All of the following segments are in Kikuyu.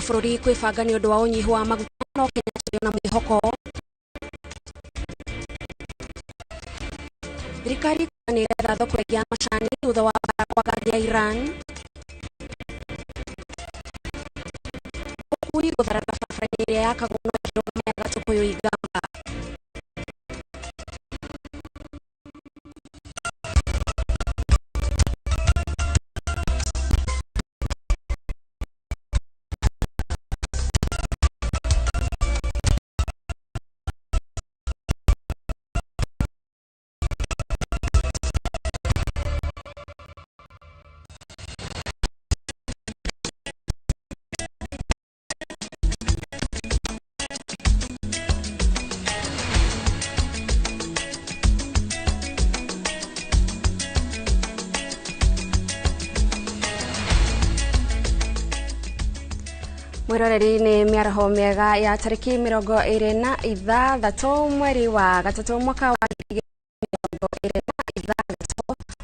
Mabũrũri kwĩbanga nĩ ũndũ wa ũnyihu wa maguta, no Kenya tũrĩ na mwĩhoko. Thirikari nĩ ĩretha thoko ĩngĩ ya macani thutha wa mbara kwagagia Iran. Ũkui gũtharara barabara-inĩ ĩrĩa yakagwo no ĩkĩrũgama ya Gatũkũyũ Igamba. Mwĩroreri, nĩ mĩaraho mĩega ya tarĩki 26 mweri wa gatatũ mwaka wa 2026.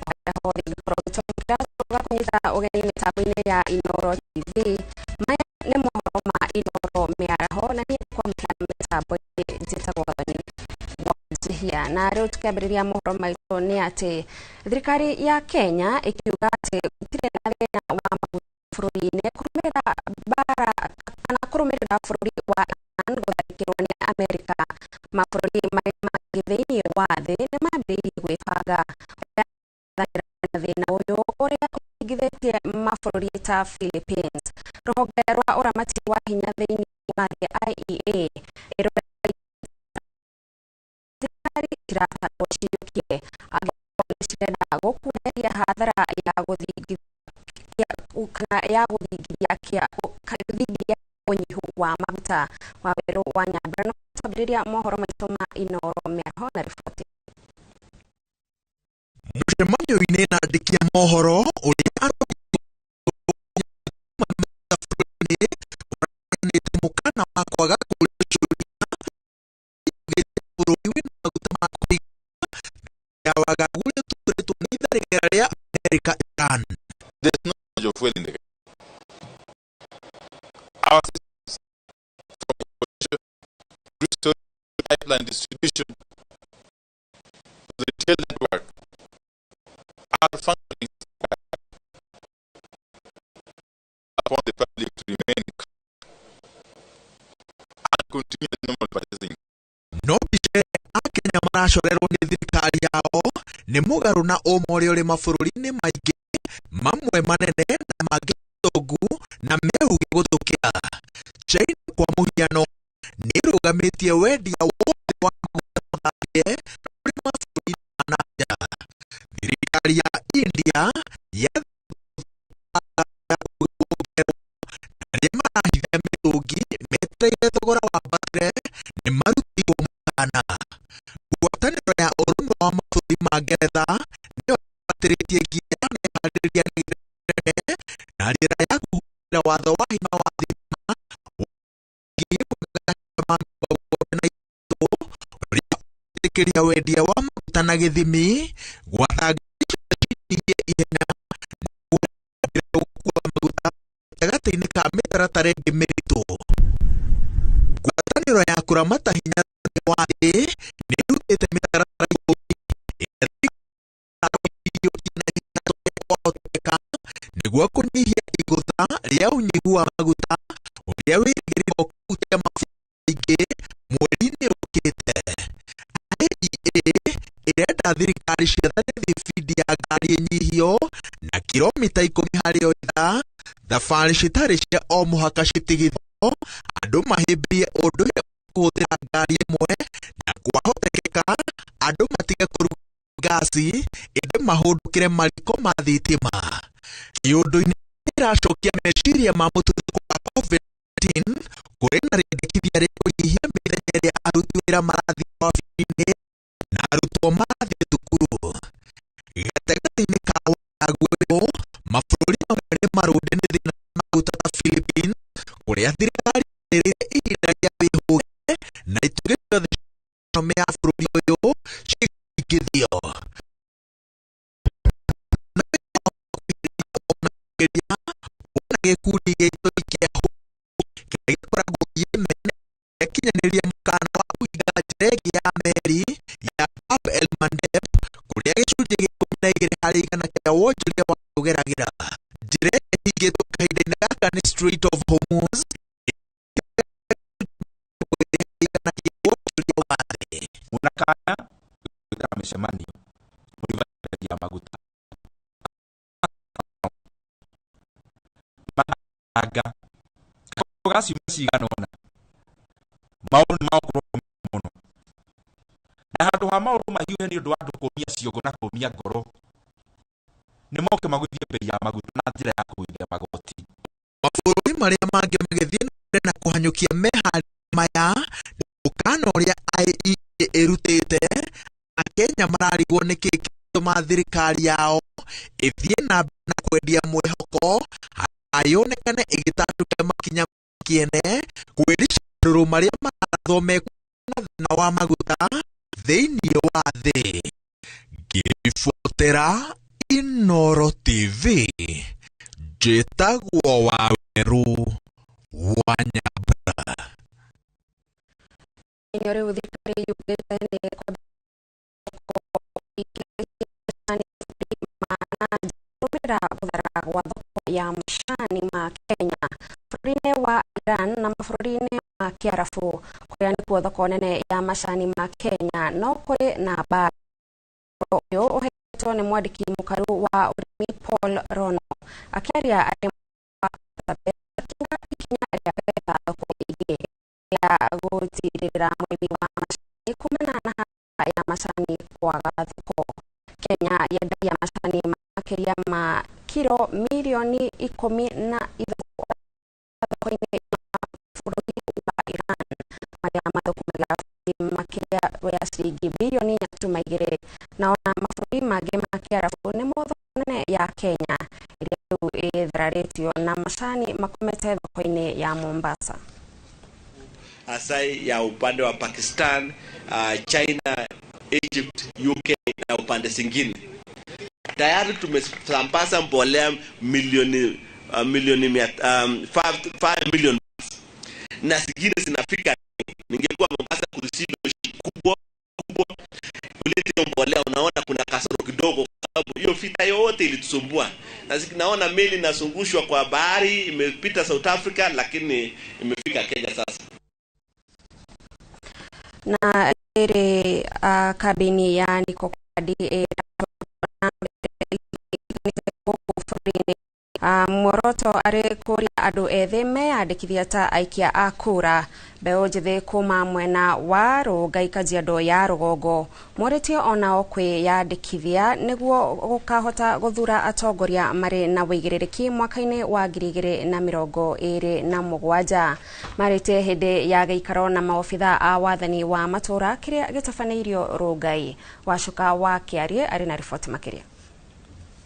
Harĩa hothe ũngĩkorwo ũgĩtwamũkĩra, tũgakũnyita ũgeni mĩtambo-inĩ ya Inooro TV. Maya nĩ mohoro ma Inooro mĩaraho, na niĩ kwa mũhiano mĩtambo-inĩ njĩtagwo Gathoni Wanjihia. Na rĩu tũkĩambĩrĩria mohoro maitũ nĩ atĩ thirikari ya Kenya ĩkiuga atĩ gũtirĩ na thĩna wa maguta bũrũri-inĩ kũrũmĩrĩra mbara kana kũrũmĩrĩra bũrũri wa Iran gũtharĩkĩrwo nĩ Amerika. Mabũrũri marĩa mangĩ thĩinĩ wa thĩ nĩ mambĩrĩirie gwĩbanga na thĩna ũyũ ũrĩa ũthingithĩtie mabũrũri ta Philippines. Rũhonge rwa ũramati wa hinya thĩinĩ wa thĩ IEA thirikari ciratarwo ciyũkie angĩkorwo nĩ cirenda gũkuhĩrĩria hathara ya gũthingithia kana ya gũthingithia kĩa gũthingithia ũnyihu wa maguta. Wawerũ wa Nyambura no twambĩrĩria mohoro maitũ ma Inooro mĩaraho na riboti. Mũcemanio-inĩ na andĩki a mohoro ũrĩa bũrũri-inĩ ũranĩte mũkana wa kwaga kũũria ciũria, augĩte bũrũri wĩna maguta ma kũigana ya wagagu ũrĩa ũtũrĩtwo nĩ itharĩkĩra rĩa Amerika Iran. There's no shortage of fuel in the country. Our systems from importation through storage, pipeline distribution to the retail network are functioning upon the public to remain calm and continue the normal purchasing. No mbica ĩrĩa Akenya maracorerwo nĩ thirikari yao nĩ mũgarũ na ũma ũrĩa ũrĩ mabũrũri-inĩ maingĩ, mamwe manene na mangĩ matongu na meuge gũtũkĩra. China kwa mũhiano nĩ ĩrũgamĩtie wendia wothe wa maguta mathambie kũrĩ mabũrũri ma na nja. Thirikari ya India arĩa marahithia mĩtũngi metereire thogora wambatĩre nĩ marutĩirwo mũkana. Ngwatanĩro ya ũrũmwe wa mabũrũri ma Ngeretha nĩyo ĩbatĩrĩtie nginya ya meharĩrĩria nene na njĩra ya kũhũthĩra watho wa hinya wa thitima wa 1973 ũrĩa ũretĩkĩria wendia wa maguta na gĩthimi, gwatha ngari cinyihie ihenya gũkua maguta gatagatĩ-inĩ ka mĩtaratara ĩngĩ mĩritũ. Ngwatanĩro ya kũramata hinya wa thĩ nĩ ĩrutĩte mĩtaratara 10 ĩrĩa kwahoteka nĩguo kũnyihia igũtha rĩa ũnyihu wa maguta ũrĩa wĩrĩgĩrĩirwo kũhutia mabũrũri maingĩ mweri-inĩ ũkĩte. IEA ĩrenda thirikari ciathane thibindi ya ngari ĩnyihio na kilomita 10 harĩ o ithaa, thabarĩ citarĩ cia o mũhaka citigithio, andũ mahĩmbĩrie ũndũire wa kũhũthĩra ngari ĩmwe, na kwahotekeka andũ matige kũruga ngasi ĩndĩ mahũndũkĩre mariko ma thitima. Kĩũndũ-inĩ ĩracokia meciria ma mũtuthũko wa COVID-19, kũrĩ na rĩendekithia rĩa kũnyihia mĩthenya ĩrĩa aruti wĩra marathiĩ wabici-inĩ na arutwo marathiĩ thukuru. Gatagatĩ-inĩ ka wagagu ũyũ, mabũrũri mamwe nĩ marũnde nĩ thĩna wa maguta ta Philippines, kũrĩa thirikari yanĩrĩire ihinda rĩa wĩhũge na itugĩ ciothe cia economĩ ya bũrũri ũyũ cigĩthingithio. Wona gĩkundi gĩa itoi kĩa harĩa igana kĩa wonjoria wa ũgeragĩra. Njĩra ĩrĩa ĩhingĩtwo kahinda-inĩ gaka nĩ Strait of Hormuz igana kĩa wonjoria wa thĩ. Mwena kanya gwĩkaga mĩcemanio mũrĩbatagia maguta manga gaciumia cigana ũna maũndũ nĩ magũkorwo mũno na handũ ha maũndũ mahiũhe nĩ ũndũ wa andũ kũmia ciongo na kũmia ngoro nĩ moke magũithie bei ya maguta na njĩra ya kũgũithia magoti. Mabũrũri marĩa mangĩ magĩthiĩ na mbere na kũhanyũkia meharĩria maya mũkana ũrĩa IEA ĩrutĩte, Akenya mararigwo nĩkĩ kĩratũma thirikari yao ĩthiĩ na mbere na kwendia mwĩhoko yonekane ĩgĩtandũkia makinya kĩene kwĩrica marũrũ marĩa mararathwo mekuona thĩna wa maguta thĩinĩ wa thĩ. Ngĩribotera Inooro TV, njĩtagwo Wawerũ wa Nyambura. Nĩ rĩu thirikari yugĩte nĩ kũrũmĩrĩra gũthara gwa thoko ya macani ma Kenya bũrũri-inĩ wa Iran na mabũrũri-inĩ ma Kĩarabu kũrĩa nĩkuo thoko nene ya macani ma Kenya no kũrĩ na mbara. Ũyũ ũheanĩtwo nĩ mwandĩki mũkaru wa ũrĩmi Paul Rono akĩaria arĩ akiuga ikinya rĩa gwetha thoko ĩngĩ ya gũtirĩrĩra mũrĩmi wa macani kumana na hathara ya macani kwaga thoko. Kenya yendagia macani makĩria ma kiro mirioni 13 thoko-inĩ ya bũrũri wa Iran marĩa mathũkũmagĩra makĩria ya ciringi birioni 4.2 na ona mabũrũri mangĩ ma Kĩarabu nĩmo thoko nene ya Kenya ĩrĩa rĩu ĩthararĩtio na macani makomete thoko-inĩ ya Mombasa. Asai ya upande wa Pakistan, China, Egypt, UK na upande zingine. Tayari tumesambaza mbolea milioni 5 million na zingine zinafika. Ningekuwa Mombasa kulisilo kubwa kubwa kuleta mbolea, unaona kuna kasoro kidogo kwa sababu hiyo vita yote ilitusumbua. Na naona meli inazungushwa kwa bahari, imepita South Africa lakini imefika Kenya sasa. Na rĩrĩ kambĩini ya Niko Kadi bũrũri-inĩ muoroto arĩ kũria andũ ethĩ meyandĩkithia ta aikia a kura. Mbeũ njĩthĩ kuma mwena wa Rongai Kajiado ya rũgongo morĩtio onao kwĩyandĩkithia nĩguo gũkahota gũthura atongoria marĩ na wĩigĩrĩrĩki mwaka-inĩ wa 2027. Marĩtie hĩndĩ ya gĩikaro na maobitha a wathani wa matũra kĩrĩa gĩtabanĩirio Rongai. Wacuka wa Kĩarie arĩ na riboti makĩria.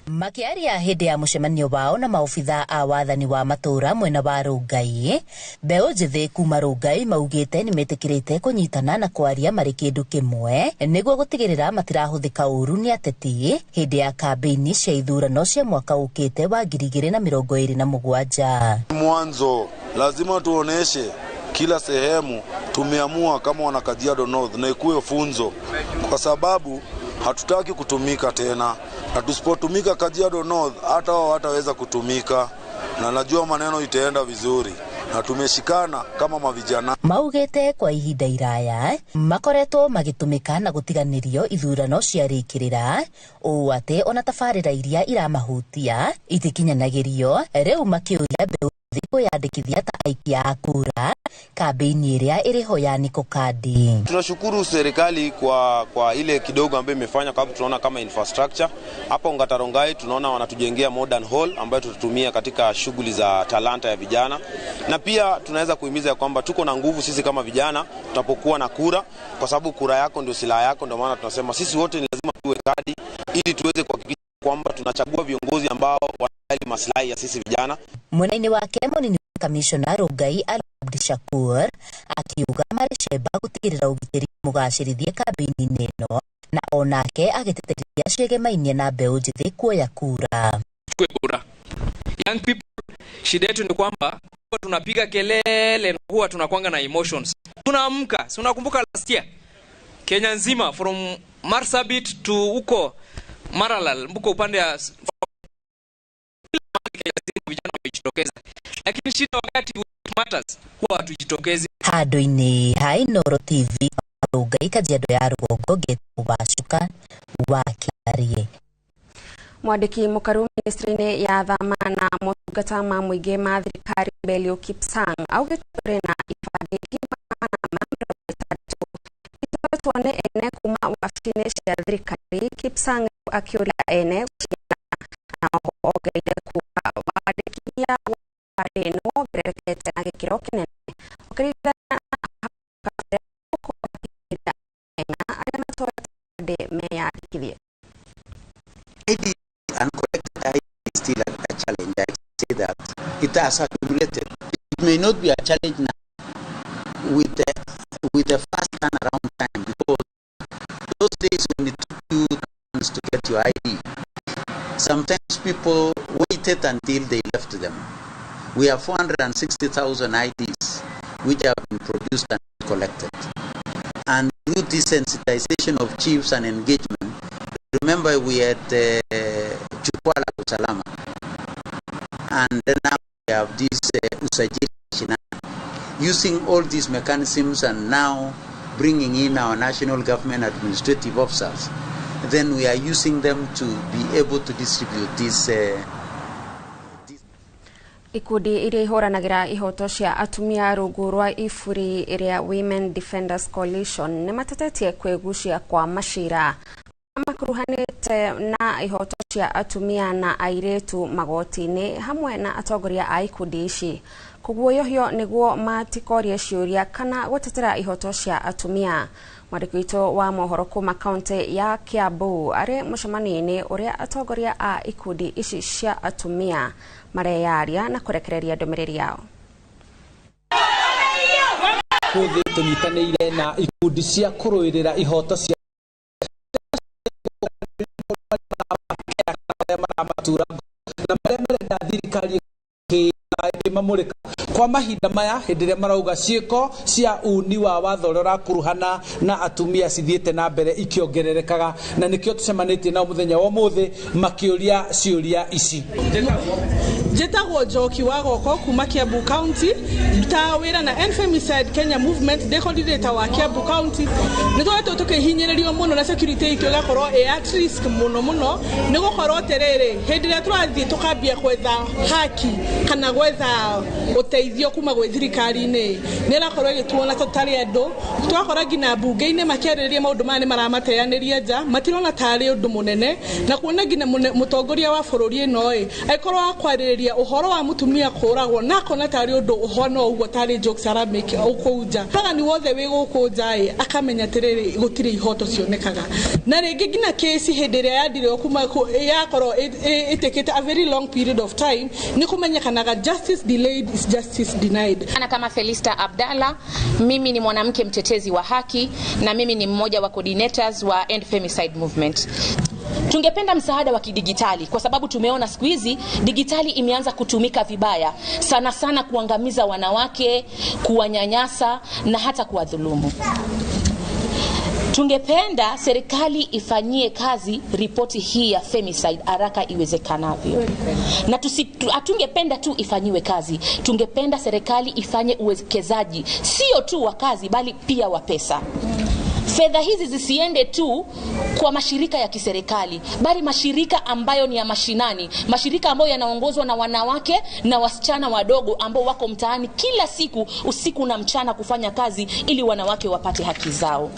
Makiaria hĩndĩ ya mũcemanio wao na maobitha a wathani wa matũra mwena wa Rongai, mbeũ njĩthĩ kuma Rongai maugĩte nĩ metĩkĩrĩte kũnyitana na kwaria marĩ kĩndũ kĩmwe nĩguo gũtigĩrĩra matirahũthĩka ũru nĩ ateti hĩndĩ ya kambĩini cia ithurano cia mwaka ũkĩte wa 2027. Mwanzo lazima tuoneshe kila sehemu tumeamua kama wana Kajiado North na ikuwe funzo, kwa sababu hatutaki kutumika tena, na tusipotumika Kajiado North hata wao hataweza kutumika, na najua maneno itaenda vizuri na tumeshikana kama mavijana. Maugĩte kwa ihinda iraya makoretwo magĩtũmĩka na gũtiganĩrio ithurano ciarĩkĩrĩra ũũ atĩ ona tabarĩra iria iramahutia itikinyanagĩrio. Rĩu makĩũria mbeũ njĩthĩ kwĩyandĩkithia ta aikia a kura kambĩini ĩrĩa ĩrĩho ya Niko Kadi. Tunashukuru serikali kwa ile kidogo ambayo imefanya, kwa sababu tunaona kama infrastructure hapo Ongata Rongai tunaona wanatujengea modern hall ambayo tutatumia katika shughuli za talanta ya vijana, na pia tunaweza kuhimiza kwamba tuko na nguvu sisi kama vijana tunapokuwa na kura, kwa sababu kura yako ndio silaha yako. Ndio maana tunasema sisi wote ni lazima tuwe kadi ili tuweze kuhakikisha kwamba tunachagua viongozi ambao wanajali maslahi ya sisi vijana. Mwena-inĩ wake mũnini wa kamishona Rongai Abdishakur akiuga marĩ cemba gũtigĩrĩra ũgitĩri mũgacĩrithie kambĩini-inĩ ĩno, na onake agĩtĩtĩrithia ciĩgemainie na mbeũ njĩthĩ kuoya kura. Chukue kura. Young people, shida yetu ni kwamba huwa tunapiga kelele na huwa tunakuanga na emotions. Tunaamka, si unakumbuka last year Kenya nzima from Marsabit to huko Maralal, mko upande ya vijana wamejitokeza, lakini shida wakati matters huwa hatujitokezi. Handũ-inĩ ha Inooro TV, Rongai, Kajiado ya Rũgongo, Ngetwo Wacuka wa Kĩarie. Mwandĩki mũkaru ministry-inĩ ya thama na motungata ma mũingĩ ma thirikari Belio Kipsang augĩte kũrĩ na ibandĩ 460,000 itoetwo nĩ ene kuma wabici-inĩ cia thirikari. Kipsang akĩũria ene gũciana, na oho ongereire kuga wandĩkithia wa ibandĩ nĩ wongererekete na gĩkĩro kĩnene ũkĩringithania na hau kabere, gũkũ akĩrĩra arĩa matoete ibandĩ meyandĩkithie. ID uncollected ID is still a challenge. I say that it has accumulated. It may not be a challenge now with the fast turnaround time, because those days when it took you months to get your ID, sometimes people waited until they left them. We have 460,000 IDs which have been produced and collected. And through this sensitization of chiefs and engagement, remember we had Jukwaa la Usalama, and then now we have this Usajili Mashinani. Using all these mechanisms and now bringing in our national government administrative officers, then we are using them to be able to distribute this. Ikundi iria ihũranagĩra ihoto cia atumia rungu rwa iburi ĩrĩa Women Defenders Coalition nĩ matetetie kwĩgucia kwa macira makuruhanĩte na ihoto cia atumia na airĩtu magoti-inĩ, hamwe na atongoria a ikundi ici kũguoyohio nĩguo matikorie ciũria kana gũtetera ihoto cia atumia. Mwandĩki witũ wa mohoro kuma kaunti ya Kiambu arĩ mũcemanio-inĩ ũrĩa atongoria a ikundi ici cia atumia mareyaria na kũrekereria ndũmĩrĩri yao. Kũthĩ tũnyitanĩire na ikundi cia kũrũĩrĩra ihoto cia arĩa maramatura na marĩa marenda thirikari ĩkĩmamũrĩka kwa mahinda maya, hĩndĩ ĩrĩa marauga ciĩko cia uni wa watho ũrĩa ũrakuruhana na atumia cithiĩte na mbere ikĩongererekaga, na nĩkĩo tũcemanĩtie nao mũthenya wa ũmũthĩ makĩũria ciũria ici. Njĩtagwo Njoki wa Goko kuma Kiambu County, ndutaga wĩra na End Femicide Kenya Movement, ndĩ coordinator wa Kiambu County. Nĩ tũkoretwo tũkĩhinyĩrĩrio mũno na security itũ ĩgakorwo ĩ at risk mũno mũno, nĩ gũkorwo atĩrĩrĩ, hĩndĩ ĩrĩa tũrathiĩ tũkambia gwetha haki kana gwetha ũteithio kuma gwĩ thirikari-inĩ, nĩ ĩrakorwo ĩgĩtuona tũtarĩ andũ. Twakora nginya mbunge-inĩ makĩarĩrĩria maũndũ maya nĩ maramateanĩria nja, matirona tarĩ ũndũ mũnene, na kuona nginya mũtongoria wa bũrũri ĩno ĩ angĩkorwo wa kwarĩrĩria ũhoro wa mũtumia kũragwo na akona tarĩ ũndũ ũhana ũguo tarĩ jokes aramake kũu nja, ragani wothe wĩ gũkũ nja ĩ akamenya atĩrĩrĩ, gũtirĩ ihoto cionekaga. Na rĩngĩ nginya kesi hĩndĩ ĩrĩa yandirwo kuma yakorwo ĩtĩkĩte a very long period of time, nĩ kũmenyekanaga justice delayed is justice denied. Ana kama Felista Abdalla, mimi ni mwanamke mtetezi wa haki na mimi ni mmoja wa coordinators wa End Femicide Movement. Tungependa msaada wa kidigitali kwa sababu tumeona siku hizi digitali imeanza kutumika vibaya sana sana kuangamiza wanawake, kuwanyanyasa na hata kuwadhulumu. Tungependa serikali ifanyie kazi ripoti hii ya femicide haraka iwezekanavyo. Na hatungependa tu ifanyiwe kazi, tungependa serikali ifanye uwekezaji sio tu wa kazi bali pia wa pesa. Fedha hizi zisiende tu kwa mashirika ya kiserikali, bali mashirika ambayo ni ya mashinani, mashirika ambayo yanaongozwa na wanawake na wasichana wadogo ambao wako mtaani kila siku usiku na mchana kufanya kazi ili wanawake wapate haki zao.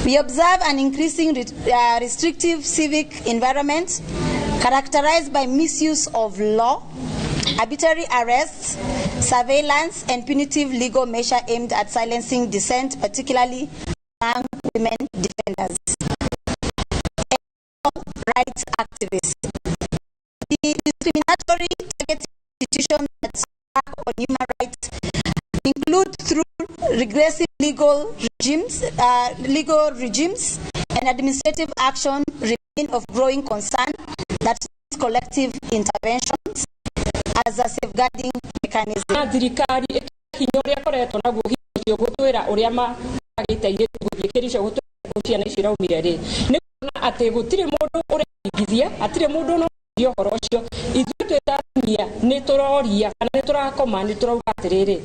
We observe an increasing restrictive civic environment characterized by misuse of law, arbitrary arrests, surveillance, and punitive legal measure aimed at silencing dissent, particularly among women defenders and rights activists. The discriminatory targeting institutions that attack on human rights include through regressive legal regimes and administrative action remain of growing concern that needs collective interventions as a safeguarding mechanism. Na thirikari hinya ũrĩa ĩkoretwo naguo hinya ũcio gũtwĩra ũrĩa magĩte airĩtu gũthiĩ kĩrico gũtwĩra ciana icio iraumire rĩ nĩ Atĩ gũtirĩ mũndũ ũrethingithia, hatirĩ mũndũ ũnoria ũhoro ũcio. Ithuĩ twĩ ta atumia nĩ tũroria kana nĩ tũrakoma, nĩ tũrauga atĩrĩrĩ,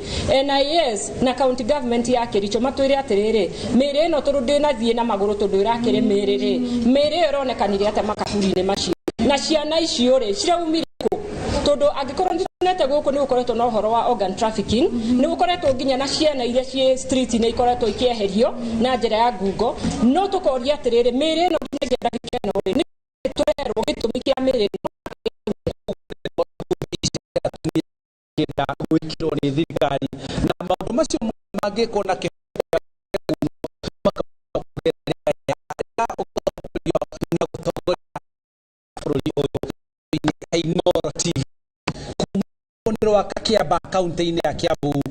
NIS na county government ya Kericho matwĩre atĩrĩrĩ, mĩĩrĩ ĩno tondũ ndĩnathiĩ na magũrũ, tondũ ĩrakĩrĩ mĩĩrĩ rĩ, mĩĩrĩ ĩyo ĩronekanire atĩa makaburi-inĩ macio, na ciana icio rĩ ciraumire kũ? Tondũ angĩkorwo nĩ tuonete gũkũ nĩ gũkoretwo na ũhoro wa organ trafficking, nĩ gũkoretwo nginya na ciana iria ciĩ street-inĩ ikoretwo ikĩeherio na njĩra ya ngungo, no tũkoria atĩrĩrĩ, mĩĩrĩ ĩno nginyagia ndagĩka ĩno rĩ, nĩ tũrerwo gĩtũmi kĩa mĩĩrĩ ĩno? Kĩenda gwĩkĩrwo nĩ thirikari na maũndũ macio mangĩkwo na na gũtongoria bũrũri ũyũ. Inooro TV kuma rwa Kiamba, kaunti-inĩ ya Kiambu,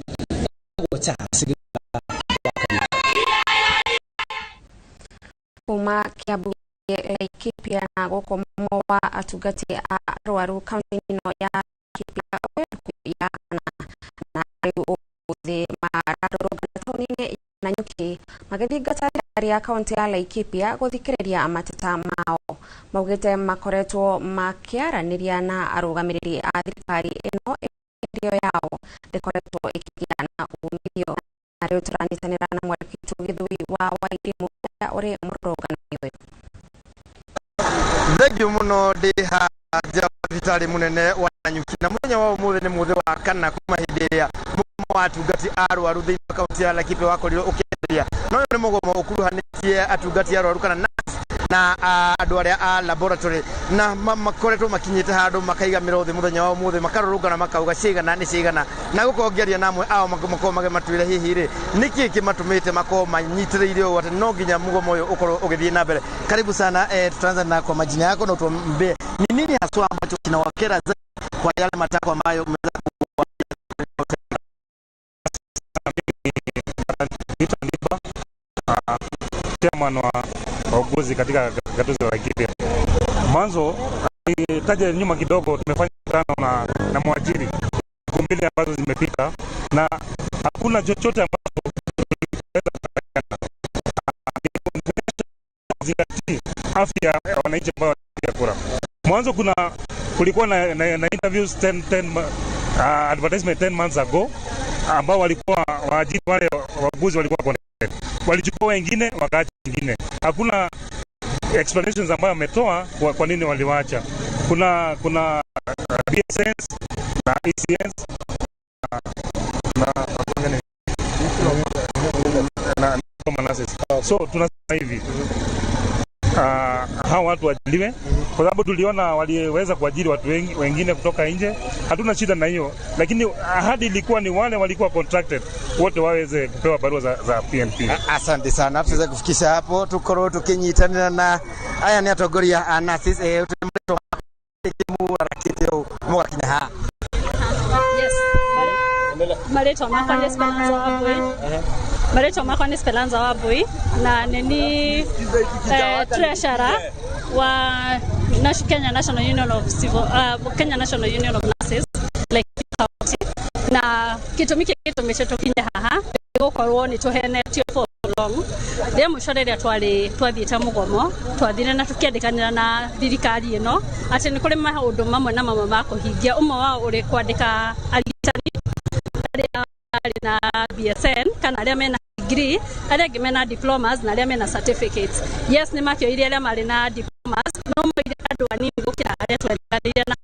Charles. Kuma Kiambu, Laikipia, na gũkũ mũgomo wa atungati a arwaru kaunti-inĩ ĩno ya Laikipia ya kana, na rĩu ũmũthĩ mararũrũngana taũni-inĩ ya Nanyuki magĩthingata thirikari ya kaunti ya Laikipia gũthikĩrĩria mateta mao. Maugĩte makoretwo makĩaranĩria na arũgamĩrĩri a thirikari ĩno, ĩrĩo yao ndĩkoretwo ĩkĩgĩa na umithio. Na rĩu tũranyitanĩra na mwandĩki witũ Gĩthũi wa Wairimu ũrĩa ũrĩ mũrũrũngano-inĩ ũyũ. Thengiũ mũno. Ndĩ haha nja wa thibitarĩ mũnene wa Nanyuki, na mũthenya wa ũmũthĩ nĩ mũthĩ wa kana kuma hĩndĩ ĩrĩa mũgomo wa atungati a arwaru thĩinĩ wa kaunti ya Laikipia wakorirwo ũkĩambĩrĩria. No ũyũ nĩ mũgomo ũkuruhanĩtie atungati a arwaru kana nurse na andũ arĩa a laboratory, na makoretwo makinyĩte handũ makaiga mĩro thĩ mũthenya wa ũmũthĩ, makarũrũngana, makauga ciigana nĩ ciigana. Na gũkorwo ngĩaria na amwe ao, makorwo magĩmatwĩra hihi rĩ nĩkĩ kĩmatũmĩte makorwo manyitĩrĩire ũũ atĩ no nginya mũgomo ũyũ ũkorwo ũgĩthiĩ na mbere. Karibu sana. Tutaanza na kwa majina yako na utuambie ni nini haswa ambacho kinawakera zaidi kwa yale matakwa ambayo mmeweza. Peter Ndiba, chairman wa wauguzi katika gatuzi la Laikipia. Mwanzo taja nyuma kidogo, tumefanya mkutano na mwajiri siku 2 ambazo zimepita, na hakuna chochote ambacho tuliweza kuzingatia afya ya wananchi ambao wanapiga kura. Mwanzo kulikuwa na interviews 10, 10, advertisement 10 months ago, ambao walikuwa waajiri wale wauguzi walikuwa connected. Walichukua wengine, wakaacha wengine. Hakuna explanations ambayo wametoa kwa nini waliwacha. Kuna BSNs na ECNs na nurses. So tunasema hivi, hawa watu waajiriwe kwa sababu tuliona waliweza kuajiri watu wengi, wengine kutoka nje. Hatuna shida na hiyo, lakini ahadi ilikuwa ni wale walikuwa contracted wote waweze kupewa barua za PNP. Asante sana, tuweze kufikisha hapo tukorwo tukinyitanira na aya nĩ atongoria a nurses mũrarakĩte ũũ mũgakinya haha. Yes. Marĩtwa makwa nĩ Speranza Wambui. Marĩtwa makwa nĩ Speranza Wambui na nĩ ni treasurer wa Kenya National Union of Civil, Kenya National Union of Nurses like county, na gĩtũmi kĩngĩ gĩtũmĩte tũkinye haha nĩ gũkorwo nĩ tũhenetio for long. Rĩa mũico rĩrĩa twarĩ twathiĩte mũgomo, twathire na tũkĩandĩkanĩra na thirikari ĩno atĩ nĩ kũrĩ maũndũ mamwe na mamwe ma kũhingia, ũmwe wao ũrĩ kwandĩka arigitani arĩa marĩ na BSN kana arĩa mena degree, arĩa angĩ mena diplomas na arĩa mena certificates. Yes, nĩ makĩoire arĩa marĩ na diplomas, no moire andũ anini gũkĩra arĩa tweranĩire, na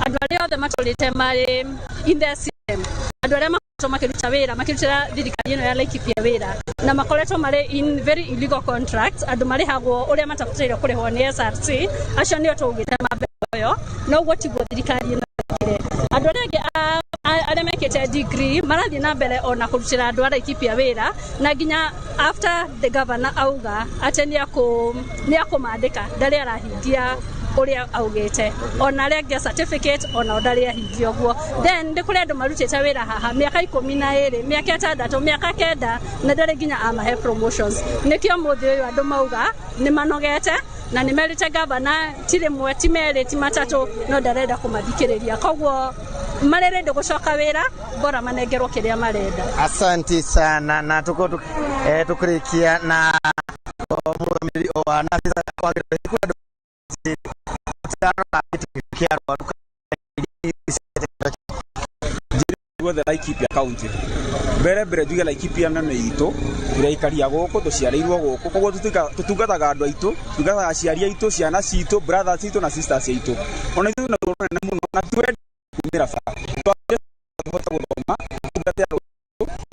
andũ arĩa othe matũrĩte marĩ in the system, andũ arĩa makoretwo makĩruta wĩra, makĩrutĩra thirikari ĩno ya Laikipia wĩra na makoretwo marĩ in very illegal contracts, andũ marĩhagwo ũrĩa matabataire kũrĩhwo nĩ SRC, acio nĩo tũugĩte mambe oyo. No ũguo tiguo thirikari ĩno ĩkire. Andũ arĩa angĩ arĩa mekĩte degree marathiĩ na mbere ona kũrutĩra andũ a Laikipia wĩra, na nginya after the governor auga atĩ nĩ akũmandĩka, ndarĩ arahingia ũrĩa augĩte. Ona arĩa angĩ a certificate ona ndarĩ ahingia ũguo. Then nĩ kũrĩ andũ marutĩte wĩra haha mĩaka 12, mĩaka 6, mĩaka 9, na ndarĩ nginya amahe promotions. Nĩkĩo mũthĩ ũyũ andũ mauga nĩ manogete, na nĩ merĩte gavana ti rĩmwe, ti merĩ, ti matatũ, no ndarenda kũmathikĩrĩria. Koguo marĩ ready gũcoka wĩra, bora manengerwo kĩrĩa marenda. Asante sana, na tuko tukirikia na Mũrũgamĩrĩri wa nathi wagĩrĩirwo kũrĩ andũ ũtarora gĩtĩ kĩa arwaru. Guothe Laikipia County, mbere mbere njuge Laikipia nene itũ, tũraikaria gũkũ, tũciarĩirwo gũkũ, koguo tũtungataga andũ aitũ, tũtungataga aciari aitũ, ciana citũ, brothers citũ na sisters aitũ. Ona ithuĩ na ruo rũnene mũno na twende kumĩra bara tũhote gũthoma, tũtungate andũ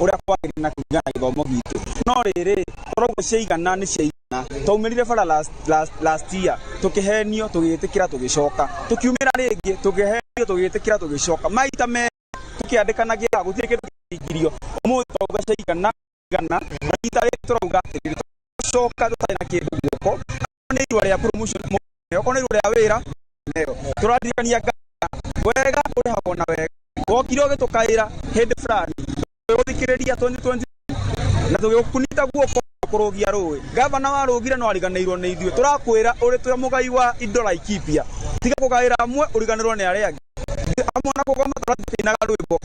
ũrĩa kwagĩrĩire na kũringana na gĩthomo gitũ. No rĩrĩ, tũrauga ciaigana nĩ ciaigana. Twaumĩrire bara last year, tũkĩhenio, tũgĩtĩkĩra, tũgĩcoka, tũkiumĩra rĩngĩ, tũkĩhenio, tũgĩtĩkĩra, tũgĩcoka maita merĩ, tũkĩandĩkanagĩra, gũtirĩ kĩndũ kĩahingirio. Ũmũthĩ tũrauga ciaigana igana, na rita rĩrĩ tũrauga atĩrĩrĩ, tũcoka tũtarĩ na kĩndũ guoko. Nĩ irũa rĩa promotion, okorwo nĩ irũa rĩa wĩra neo tũraririkania wega ũrĩhagwo na wega. Wokire ũgĩtũkaĩra hĩndĩ fulani, tũgĩgũthikĩrĩria 2020 na tũgĩgũkunita guoko kũrũgia rũĩ. Gavana warũgire no ariganĩirwo nĩ ithuĩ. Tũrakwĩra ũrĩ twĩ mũgai wa indo Laikipia, tiga kũgaĩra amwe ũriganĩrwo nĩ arĩa angĩ. Amwe na kũgoma tũrathiĩ rwĩmbo,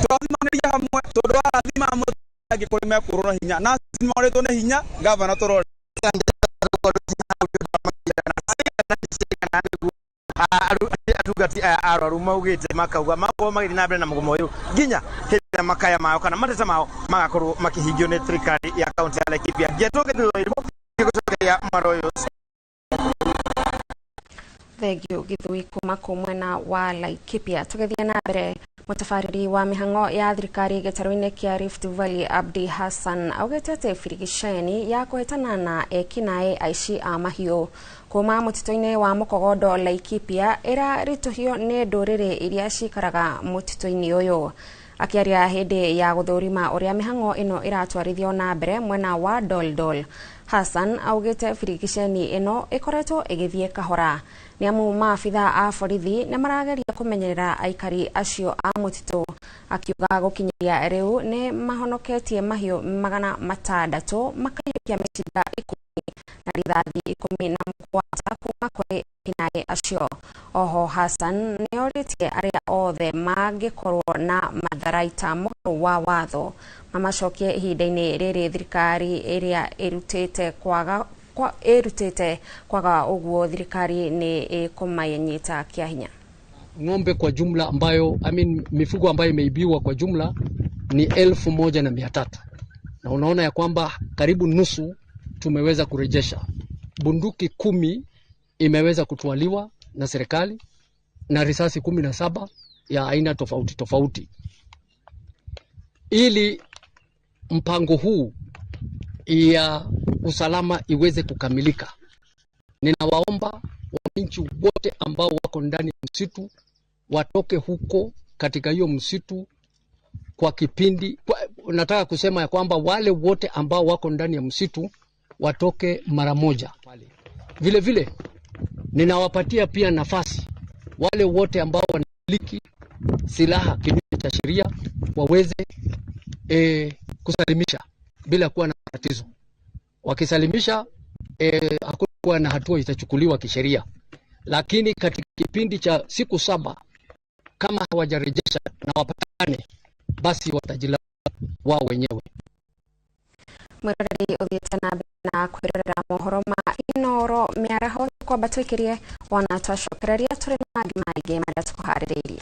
tũrathimanĩria hamwe, tondũ warathima amwe angĩ kũrĩ mekũrwo na hinya na nĩmorĩtwo nĩ hinya. Gavana tũrore. Atungati aya arwaru maugĩte makauga makorwo magĩthiĩ na mbere na mũgomo ũyũ nginya hĩndĩ ĩrĩa makaya mao kana mateta mao magakorwo makĩhingio nĩ thirikari ya kaunti ya Laikipia. Ngetwo gĩthurano gĩgũcokeria mwaro ũyũ. Thengio Githui kuma kũ mwena wa Laikipia. Tũgĩthiĩ na mbere, mũtabarĩri wa mĩhang'o ya thirikari gĩtarũ-inĩ kĩa Rift Valley Abdi Hassan augĩte atĩ birigiceni ya kũhĩtana na ekinaĩ aici a mahiũ kuma mũtitũ-inĩ wa Mũkogondo Laikipia ĩraritũhio nĩ ndũrĩrĩ iria cikaraga mũtitũ-inĩ ũyũ. Akĩaria hĩndĩ ya gũthũrima ũrĩa mĩhang'o ĩno ĩratwarithio na mbere mwena wa Doldol, Hassan augĩte birigiceni ĩno ĩkoretwo ĩgĩthiĩ kahora nĩamu maabitha a borithi nĩ marageria kũmenyerera aikari acio a mũtitũ. Akiuga gũkinyĩria rĩu nĩ mahonoketie mahiũ 600, makaiyũkia mĩcinga 10 na rithathi 17 kuma kũrĩ ekinaĩ acio. Oho Hassan nĩorĩtie arĩa othe mangĩkorwo na matharaita mũgarũ wa watho mamacokie ihinda-inĩ rĩrĩ thirikari ĩrĩa ĩrutĩte kwaga ũguo thirikari nĩ ĩkũmanyita kĩa hinya. Ng'ombe kwa jumla ambayo, I mean, mifugo ambayo imeibiwa kwa jumla ni 1300, na unaona ya kwamba karibu nusu tumeweza kurejesha. Bunduki 10 imeweza kutwaliwa na serikali na risasi 17 ya aina tofauti tofauti. Ili mpango huu ya usalama iweze kukamilika, ninawaomba wananchi wote ambao wako ndani ya msitu watoke huko katika hiyo msitu kwa kipindi nataka kusema ya kwamba wale wote ambao wako ndani ya msitu watoke mara moja. Vile vile ninawapatia pia nafasi wale wote ambao wanamiliki silaha kinyume cha sheria waweze kusalimisha bila kuwa na tatizo. Wakisalimisha hakutakuwa na hatua itachukuliwa kisheria. Lakini katika kipindi cha siku 7 kama hawajarejesha na wapatane, basi watajilaumu wao wenyewe. Mwiroreri uthiĩte na mbere na kwĩrorera mohoro ma Inooro mĩaraho, kwamba twĩkĩrie wona twacokereria tũrĩ na mangĩ maingĩ marĩa tũkũharĩrĩirie.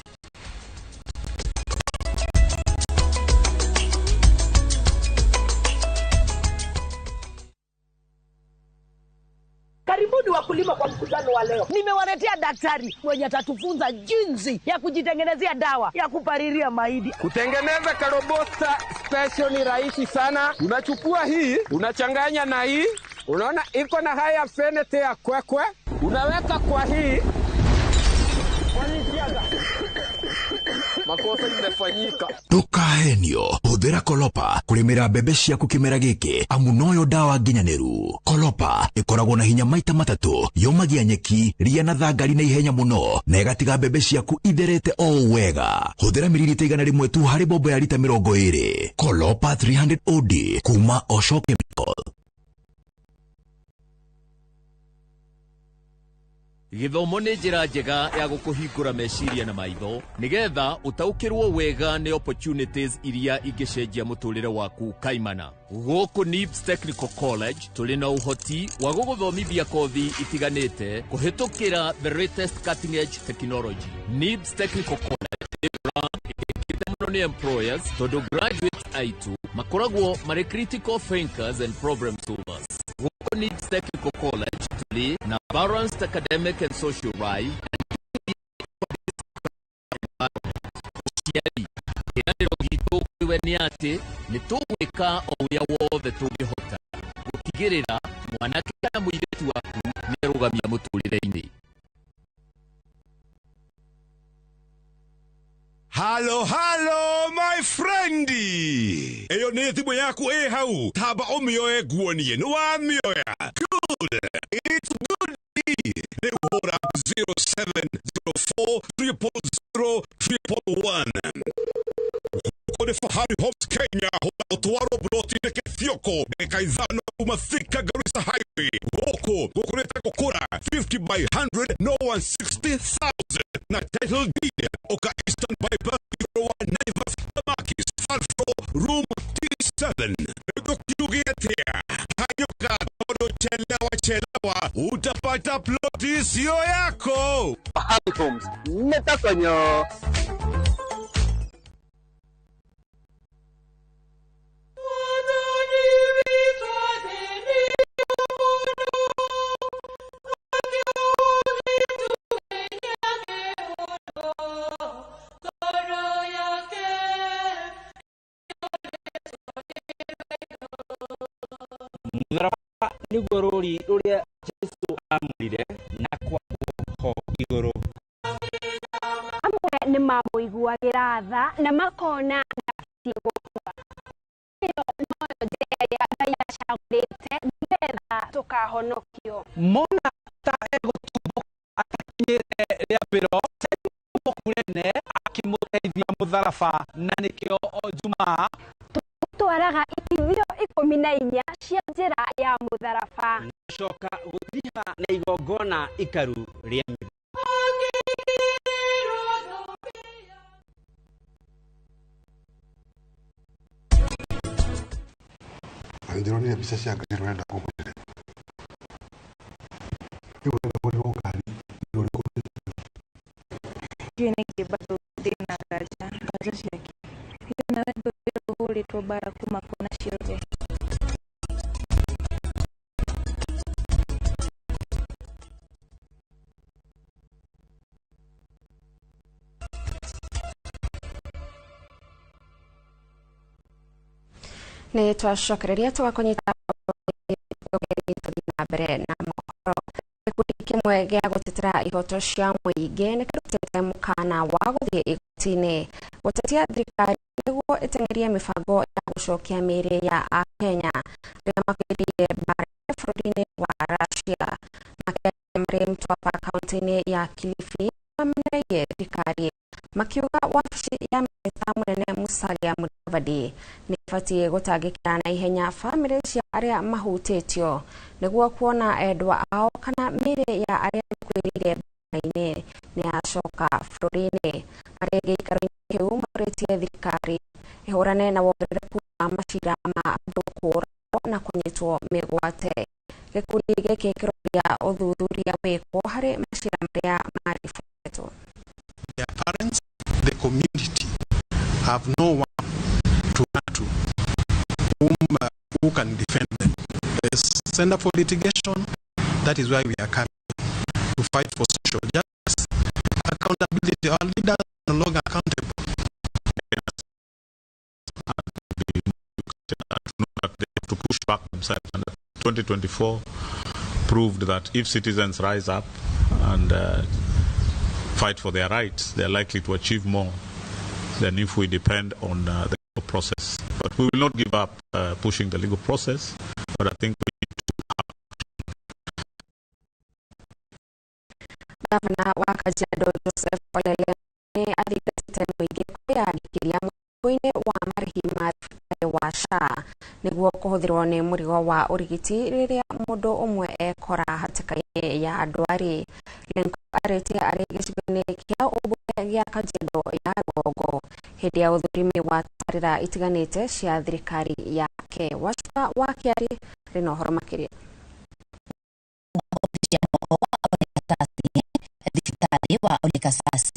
Karibuni wakulima kwa mkutano wa leo. Nimewaletea daktari mwenye atatufunza jinsi ya kujitengenezea dawa ya kupalilia mahindi. Kutengeneza karobosta special ni rahisi sana. Unachukua hii, unachanganya na hii. Unaona iko na haya affinity ya kwekwe. Unaweka kwa hii. Makosa imefanyika. Ndukahenio, huthira Kolopa kurimira mbembe ciaku kimera giki, amu noyo dawa nginyaniru. Kolopa ikoragwo na hinya maita matatu, yomagia nyeki, ria na thangari na ihenya muno, na igatiga mbembe ciaku itherete o wega. Huthira mililita 100 tu hari bobo ya lita 20. Kolopa 300 OD kuma Osho Chemical. Gĩthomo nĩ njĩra njega ya gũkũhingũra meciria na maitho nĩgetha ũtaũkĩrwo wega nĩ opportunities iria ingĩcenjia mũtũrĩre waku kaimana. Gũkũ NIBS Technical College tũrĩ na ũhoti wa gũgũthomithia kothi itiganĩte kũhĩtũkĩra the latest cutting edge technology. NIBS Technical College nĩ brand ĩtĩkĩte mũno nĩ employers tondũ graduates aitũ makoragwo marĩ critical thinkers and problem solvers. Gũkũ NIBS Technical College tũrĩ na balanced academic and social life and kĩĩranĩro gitũ kũrĩ we nĩ atĩ nĩ tũgwĩka o ũrĩa wothe tũngĩhota gũtigĩrĩra mwanake kana mũirĩtu waku nĩ arũgamia mũtũrĩre-inĩ. Halo halo my friend, eyo nĩ thimũ yaku ĩ hau, tamba ũmĩoe nguonie nĩ wamĩoya. Good, it's good. Nĩ hũra 0704 000 111. Gũkũ nĩ Fahari Homes Kenya, hũra ũtwarwo broti-inĩ Kĩthioko, ndagĩka 5 kuma Thika Garissa Highway. Gũkũ gũkũrĩte gũkũra 50 by 100 no 160,000 na title deed oka Eastern Bypass 01 Naivas Tamakis third floor room T7. Nĩngũkiuge atĩa? Hanyũka tondũ chelewa chelewa utapata ploti sio yako. Fahari Homes nĩtakonyo. Mũtharaba nĩguo rũri rũrĩa Jesũ aamũrire na kwambwo ho igũrũ. Amwe nĩ mamũiguagĩra tha na makona ndabatiĩ gũkua. Ĩyo noyo njĩra ĩrĩa Ngai acagũrĩte nĩgetha tũkahonokio. Mona ta egũtumbũka atakinyĩte rĩambĩro, Simon akĩmũteithia mũtharaba, na nĩkĩo o Jumaa twaraga itigithio 14 cia njĩra ya mũtharaba. Gũcoka gũtiriha na igongona ikaru rĩa mĩthia. Ndĩronire mbica cia ngari rũrenda kũgũrĩre. Rĩu ũrenda kũgũrĩrwo ngari ũrĩkũ? Ndiũĩ nĩkĩ bado ndĩna nganja. Nganja ciake. Ithe nawe ndũĩ ũhũrĩtwo mbara kuma kona ciothe. Nĩ twacokereria tũgakũnyita tũthiĩ na mbere na mohoro. Gĩkundi kĩmwe gĩa gũtetera ihoto cia mũingĩ nĩ kĩrutĩte mũkana wa gũthiĩ igoti-inĩ gũtetia thirikari nĩguo ĩteng'erie mĩbango ya gũcokia mĩĩrĩ ya Akenya arĩa makuĩrĩire mbara bũrũri-inĩ wa Russia. Makĩaria marĩ Mtwapa kaunti-inĩ ya Kilifi mamenereirie thirikari makiuga wabici ya minista mũnene Musalia Mudavadi nĩ ĩbatiĩ gũtangĩkĩra na ihenya bamĩrĩ cia arĩa mahutĩtio nĩguo kuona endwa ao kana mĩĩrĩ ya arĩa makuĩrĩire mbara-inĩ nĩ yacoka bũrũri-inĩ. Marĩ gĩikaro-inĩ kĩu morĩtie thirikari ĩhũrane na wongerereku wa macira ma andũ kũũragwo na kũnyitwo mĩgwate. Gĩkundi gĩkĩ kĩroria ũthuthuria wĩkwo harĩ macira marĩa maribotĩtwo. Their parents, the community, have no one to run to who can defend them. The Center for Litigation, that is why we are coming to fight for social justice, accountability. Our leaders are no longer accountable. That they have to push back themselves. And 2024 proved that if citizens rise up and fight for their rights, they are likely to achieve more than if we depend on the legal process. But we will not give up pushing the legal process, but I think we need to Gavana wa Kajiado Joseph Ole Lenku nĩ athingatĩte mũingĩ kwĩyandĩkithia mũbango-inĩ wa marĩhi ma thibitarĩ. wa SHA nĩguo kũhũthĩrwo nĩ mũrigo wa ũrigiti rĩrĩa mũndũ ũmwe ekora hatĩka-inĩ ya ndwari. Lenku arĩtie arĩ gĩcigo-inĩ kĩa ũmbunge gĩa Kajiado ya rũgongo hĩndĩ ya ũthũrimi wa tabarĩra itiganĩte cia thirikari yake. Wacuka wa Kĩari rĩ na ũhoro makĩria. Thibitarĩ wa Ole Kasasi,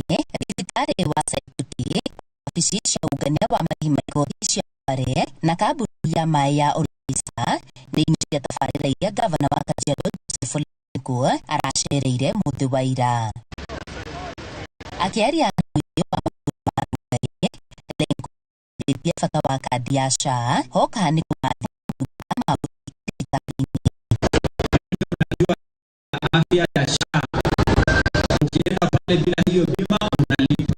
thibitarĩ wa Saikuti, wabici cia ũngania wa marĩhi ma igoti cia Kware na kambuni ya maĩ ya Olisa nĩ imwe cia tabarĩra iria gavana wa Kajiado Joseph Ole Lenku aracereire mũthĩ wa ira. Akĩaria na mũingĩ wa matũũra ma Rongai, Lenku aarĩtie bata wa kandi ya SHA hoka nĩ kũmatha motungata ma ũrigiti thibitarĩ-inĩ. Afya ya SHA, ukienda pale bila hiyo bima unalipa,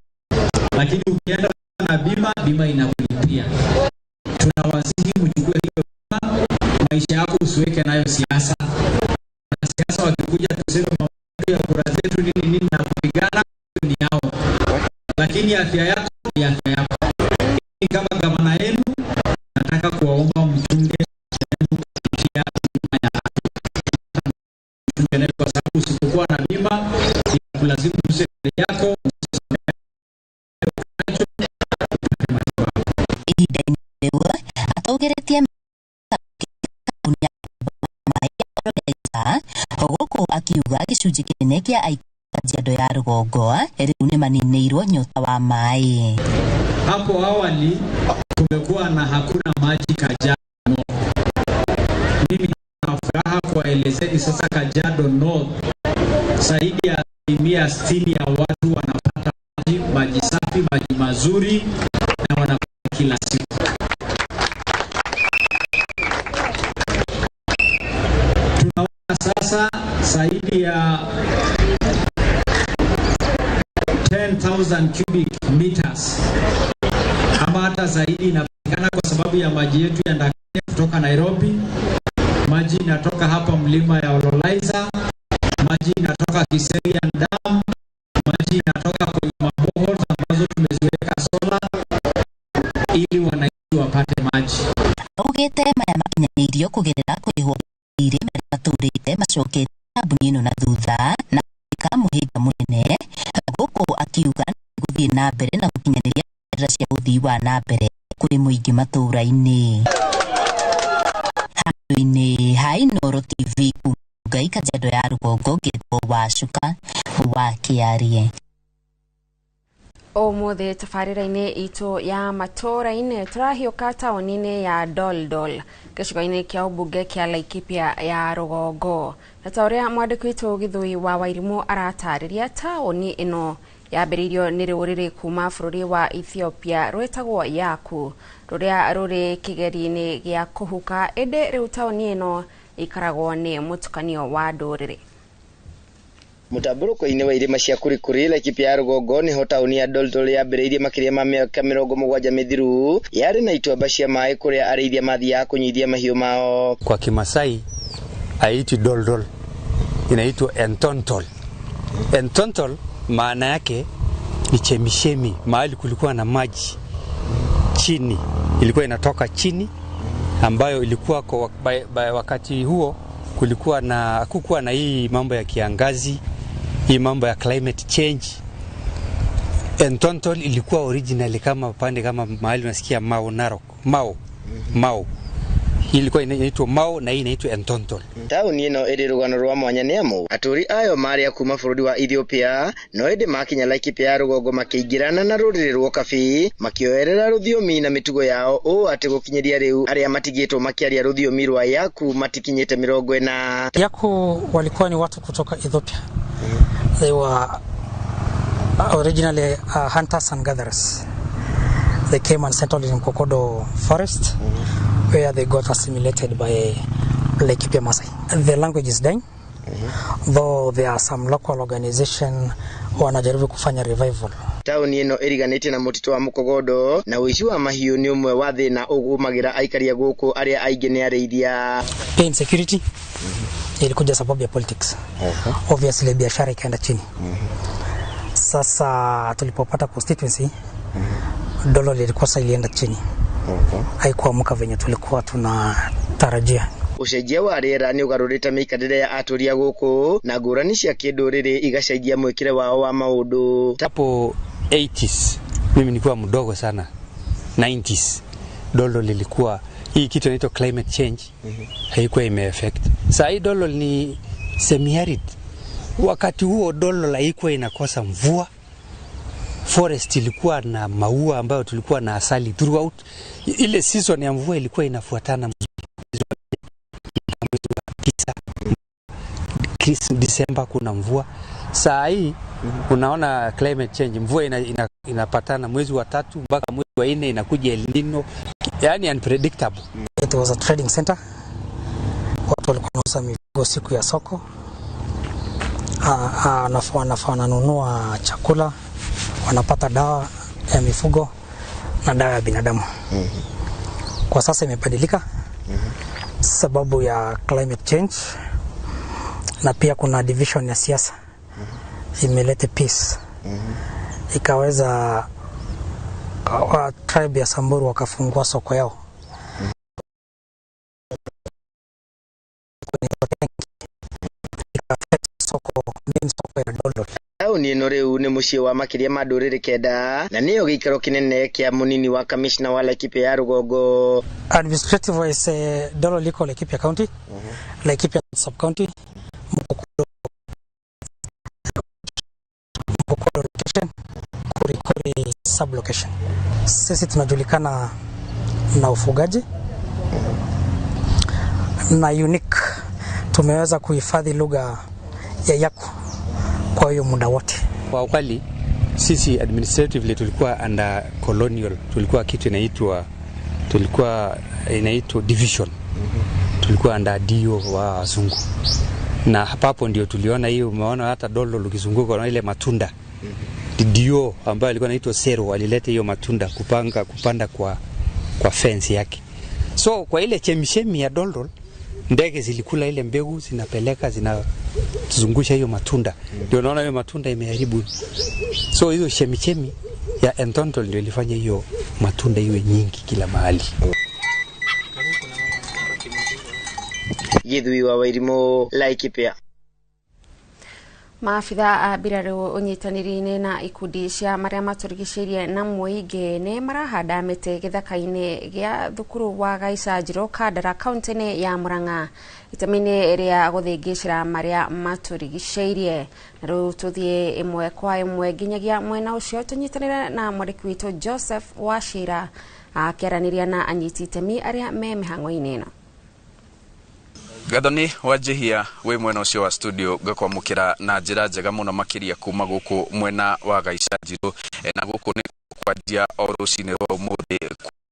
lakini ukienda na bima, bima inakulipia. Tunawasihi mchukue hiyo bima, maisha yako usiweke nayo siasa. Wanasiasa wakikuja tuseme mambo ya kura zetu nini nini na kupigana ni yao, lakini afya yako ni afya yako. Kama gavana yenu, nataka kuwaomba mchunge kupitia bima ya afya, kwa sababu usipokuwa na bima inakulazimu use yako. Ihinda-inĩ rĩu atongoretie kambuni ya maĩ ya Olesa gũkũ akiuga gĩcunjĩ kĩnene kĩa aikari a Kajiado ya rũgongo rĩu nĩmaninĩirwo nyota wa maĩ. Hapo awali kumekuwa na hakuna maji Kajiado North. Mimi na furaha kuwaelezeni sasa Kajiado North zaidi ya 60% ya watu wanapata maji, maji safi, maji mazuri na wanapata kila siku. Tunaona sasa zaidi ya 10,000 cubic meters ama hata zaidi inapatikana kwa sababu ya maji yetu ya ndani kutoka Nairobi, maji inatoka hapa mlima ya Ololaiza, maji inatoka Kiserian Dam, maji inatoka kwenye mabohol ambazo tumeziweka sola ili wananchi wapate maji. Augĩte maya makinyanĩirio kũgerera kũrĩhwo thirĩ marĩa matũrĩte macokete kambuni ĩno na thutha na gũtuĩka mũhĩnga mũnene gũkũ akiuga gũthiĩ na mbere na gũkinyanĩria tabarĩra cia ũthii wa na mbere kũrĩ mũingĩ matũũra-inĩ. Handũ-inĩ ha Inooro TV Ngai Kajiado ya rũgongo ngĩtwo Wacuka wa Kĩarie. Ũmũthĩ tabarĩra-inĩ itũ ya matũũra-inĩ tũrahiũka taũni-inĩ ya Doldol gĩcigo-inĩ kĩa ũmbunge kĩa Laikipia ya rũgongo, na ta ũrĩa mwandĩki witũ Gĩthũi wa Wairimũ aratarĩria, taũni ĩno yambĩrĩirio nĩ rũrĩrĩ kuma bũrũri wa Ethiopia rwĩtagwo Yaku rũrĩa rũrĩ kĩgeri-inĩ gĩa kũhuka, ĩndĩ rĩu taũni ĩno ĩikaragwo nĩ mũtukanio wa ndũrĩrĩ. Mũtambũrũko-inĩ wa irĩma cia Kurikuri Laikipia ya rũgongo nĩho taũni ya Doldol yambĩrĩirie makĩria ma mĩaka 70 mĩthiru. Yarĩ na ituamba cia maĩ kũrĩa arĩithia mathiaga kũnyuithia mahiũ mao. Kwa Kimasai haitwi Doldol, inaitwa Entontol. Entontol maana yake ni chemishemi, mahali kulikuwa na maji chini, ilikuwa inatoka chini, ambayo ilikuwa kwa wakati huo kulikuwa na hakukuwa na hii mambo ya kiangazi, hii mambo ya climate change. Entontol ilikuwa originally kama pande kama mahali unasikia Mao Narok, Mao. Hii ilikuwa inaitwa Mao na hii inaitwa Entontol. Taũni ĩno ĩrĩ rũgano rwa mwanya nĩ amu atũũri ayo marĩ a kuma bũrũri wa Ethiopia no ĩndĩ makinya Laikipia ya rũgongo makĩingĩrana na rũrĩrĩ rwa Kabi makĩoerera rũthiomi na mĩtugo yao ũũ atĩ gũkinyĩria rĩu arĩa matigĩtwo makĩaria rũthiomi rwa Yaku matikinyĩte 40. Yaku walikuwa ni watu kutoka Ethiopia. They were originally hunters and gatherers. They came and settled in Kokodo forest, where they got assimilated by Laikipia Maasai. The language is dying, though there are some local organization wanajaribu kufanya revival. Taũni ĩno ĩriganĩtie na mũtitũ wa Mũkogodo na ũici wa mahiũ nĩ ũmwe wa thĩna ũgũmagĩra aikari a gũkũ arĩa aingĩ nĩ arĩithia. Pia insecurity ilikuja sababu ya politics. Obviously biashara ikaenda chini. Sasa tulipopata constituency, dola lilikuwa ilienda chini. Haikuamka venye tulikuwa tunatarajia. Ũcenjia wa rĩera nĩ ũgarũrĩte mĩikarĩre ya atũũri a gũkũ na ngũrani cia kĩndũrĩrĩ igacenjia mwĩkĩre wao wa maũndũ. Hapo 80s mimi nilikuwa mdogo sana, 90s Doldol lilikuwa hii kitu inaitwa climate change haikuwa imeaffect. Saa hii Doldol ni semi-arid. Wakati huo Doldol haikuwa inakosa mvua, forest ilikuwa na maua ambayo tulikuwa na asali throughout. Ile season ya mvua ilikuwa inafuatana mwezi wa 9, Disemba kuna mvua. Saa hii unaona climate change, mvua inapatana mwezi wa 3 mpaka mwezi wa 4 inakuja El Nino, yani unpredictable. It was a trading center. Watu walikuwa wanauza mifugo siku ya soko. Wananunua chakula, wanapata dawa ya mifugo na dawa ya binadamu. Kwa sasa imebadilika sababu ya climate change, na pia kuna division ya siasa imeleta peace. Ikaweza wa tribe ya Samburu wakafungua soko yao. Soko main soko ya Doldol. Taũni ĩno rĩu nĩ mũciĩ wa makĩria ma ndũrĩrĩ 9 na nĩyo gĩikaro kĩnene kĩa mũnini wa kamishna wa Laikipia ya rũgongo. Administrative wise, Doldol iko Laikipia County, Laikipia sub county, Mukokodo location, Kurikuri sub location. Sisi tunajulikana na ufugaji na unique, tumeweza kuhifadhi lugha ya Yaku kwa hiyo muda wote. Kwa ukweli sisi administratively tulikuwa under colonial, tulikuwa kitu inaitwa division. Tulikuwa under dio wa wazungu. Na hapo ndio tuliona hiyo, umeona hata Doldol ukizunguka na ile matunda. Dio ambayo alikuwa anaitwa Sero alileta hiyo matunda kupanda kwa fence yake. So kwa ile chemchemi ya Doldol ndege zilikula ile mbegu, zinapeleka zinazungusha hiyo matunda. Ndio unaona hiyo matunda imeharibu. So hiyo chemichemi ya Entontol ndio ilifanya hiyo matunda iwe nyingi kila mahali. Githui wa Wairimu, Laikipia. Maabitha a mbirarũ ũnyitanĩri-inĩ na ikundi cia marĩa matũrigicĩirie na mũingĩ nĩ marahanda mĩtĩ gĩthaka-inĩ gĩa thukuru wa Gaicanjirũ Kandara kaunti-inĩ ya Murang'a itemi-inĩ rĩa gũthĩngĩcĩra marĩa matũrigicĩirie. Na rĩu tũthiĩ ĩmwe kwa ĩmwe nginyagia mwena ũcio tũnyitanĩre na mwandĩki witũ Joseph Wachira akĩaranĩria na anyiti itemi arĩa me mĩhang'o-inĩ ĩno. Gathoni Wanjihia wi mwena ucio wa studio ngakwamukira na njira njega muno makiria kuma guku mwena wa Gaicanjirũ na guku ni kwanjia o rucini rwa umuthi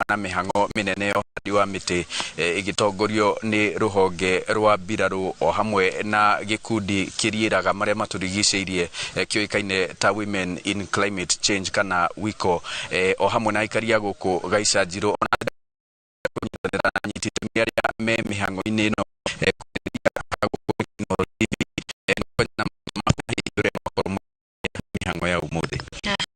na mihango minene ya ũhandi wa mĩtĩ ĩgĩtongorio nĩ rũhonge rwa mbirarũ o hamwe na gĩkundi kĩriĩraga marĩa matũrigicĩirie kĩũĩkaine ta Women in Climate Change kana WICO o hamwe na aikari a gũkũ Gaicanjirũ ona kũnyitanĩra na anyiti itemi arĩa me mĩhango-inĩ ĩno mihango ya umuthi.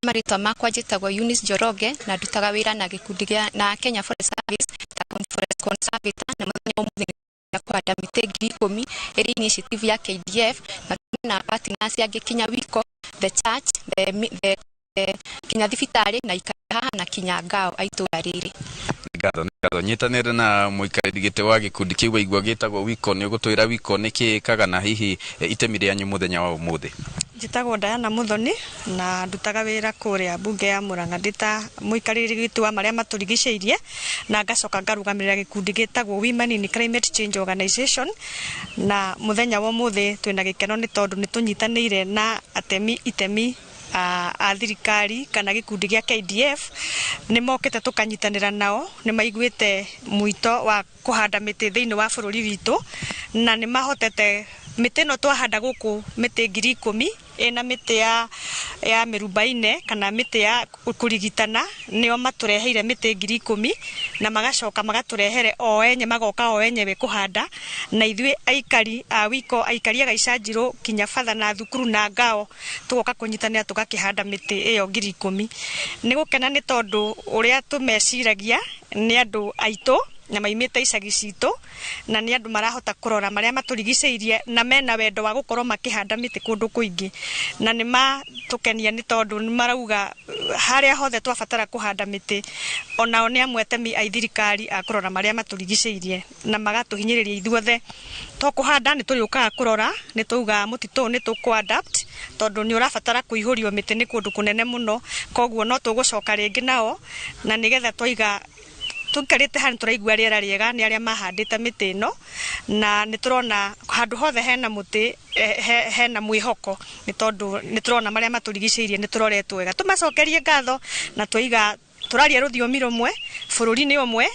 Marĩtwa makwa njĩtagwo Eunice Njoroge na ndutaga wĩra na gĩkundi gĩa na Kenya Forest Service ta forest conservator, na mũthenya ũmũthĩ nĩ kũhanda mĩtĩ 10,000 ĩrĩ initiative ya KDF na na partners angĩ kinya WICO, the church, the kinya thibitarĩ na ikara haha na kinya ngao a itũra rĩrĩ. Ngatho nyitanĩre na mũikarĩri gĩtĩ wa gĩkundi kĩu waigua gĩtagwo WICO, nĩ ũgũtwĩra WICO nĩ kĩĩkaga na hihi itemi rĩanyu mũthenya wa ũmũthĩ. Njĩtagwo Diana Muthoni na ndutaga wĩra kũrĩa mbunge ya Murang'a ndĩ ta mũikarĩri gĩtĩ wa marĩa matũrigicĩirie, na ngacoka ngarũgamĩrĩra gĩkundi gĩtagwo Women in Climate Change Organization. Na mũthenya wa ũmũthĩ twĩna gĩkeno nĩ tondũ nĩ tũnyitanĩire na atemi itemi a thirikari kana gĩkundi gĩa KDF. Nĩ mokĩte tũkanyitanĩra nao, nĩ maiguĩte mwito wa kũhanda mĩtĩ thĩinĩ wa bũrũri witũ, na nĩ mahotete mĩtĩ ĩno twahanda gũkũ mĩtĩ 10,000 Ĩna mĩtĩ ya mĩrubaine kana mĩtĩ ya kũrigitana, nĩo matũreheire mĩtĩ 10,000 na magacoka magatũrehere o enye, magoka o enyewe kũhanda, na ithuĩ aikari a wiko, aikari a Gaicanjirũ kinya batha na thukuru na ngao tũgoka kũnyitanĩra tũgakĩhanda mĩtĩ ĩyo 10,000. Nĩ gũkena nĩ tondũ ũrĩa tũmeciragia nĩ andũ aitũ na maimĩte icagi citũ, na nĩ andũ marahota kũrora marĩa matũrigicĩirie na mena wendo wa gũkorwo makĩhanda mĩtĩ kũndũ kũingĩ, na nĩ matũkenia nĩ tondũ nĩ marauga harĩa hothe twabatara kũhanda mĩtĩ, onao nĩ amwe atemi a thirikari a kũrora marĩa matũrigicĩirie na magatũhinyĩrĩria ithuothe. To kũhanda nĩ tũrĩũkaga kũrora, nĩ tũugaga mũtitũ nĩ tũkũ adapt tondũ nĩ ũrabatara kũihũrio mĩtĩ nĩ kũndũ kũnene mũno, koguo no tũgũcoka rĩngĩ nao, na nĩgetha twaiga tũikarĩte haha nĩ tũraigua rĩera rĩega nĩ arĩa mahandĩte mĩtĩ ĩno, na nĩ tũrona handũ hothe hena mũtĩ hena mwĩhoko nĩ tondũ nĩ tũrona marĩa matũrigicĩirie nĩ tũroretwo wega. Tũmacokerie ngatho na twaiga tũraria rũthiomi rũmwe, bũrũri nĩ ũmwe,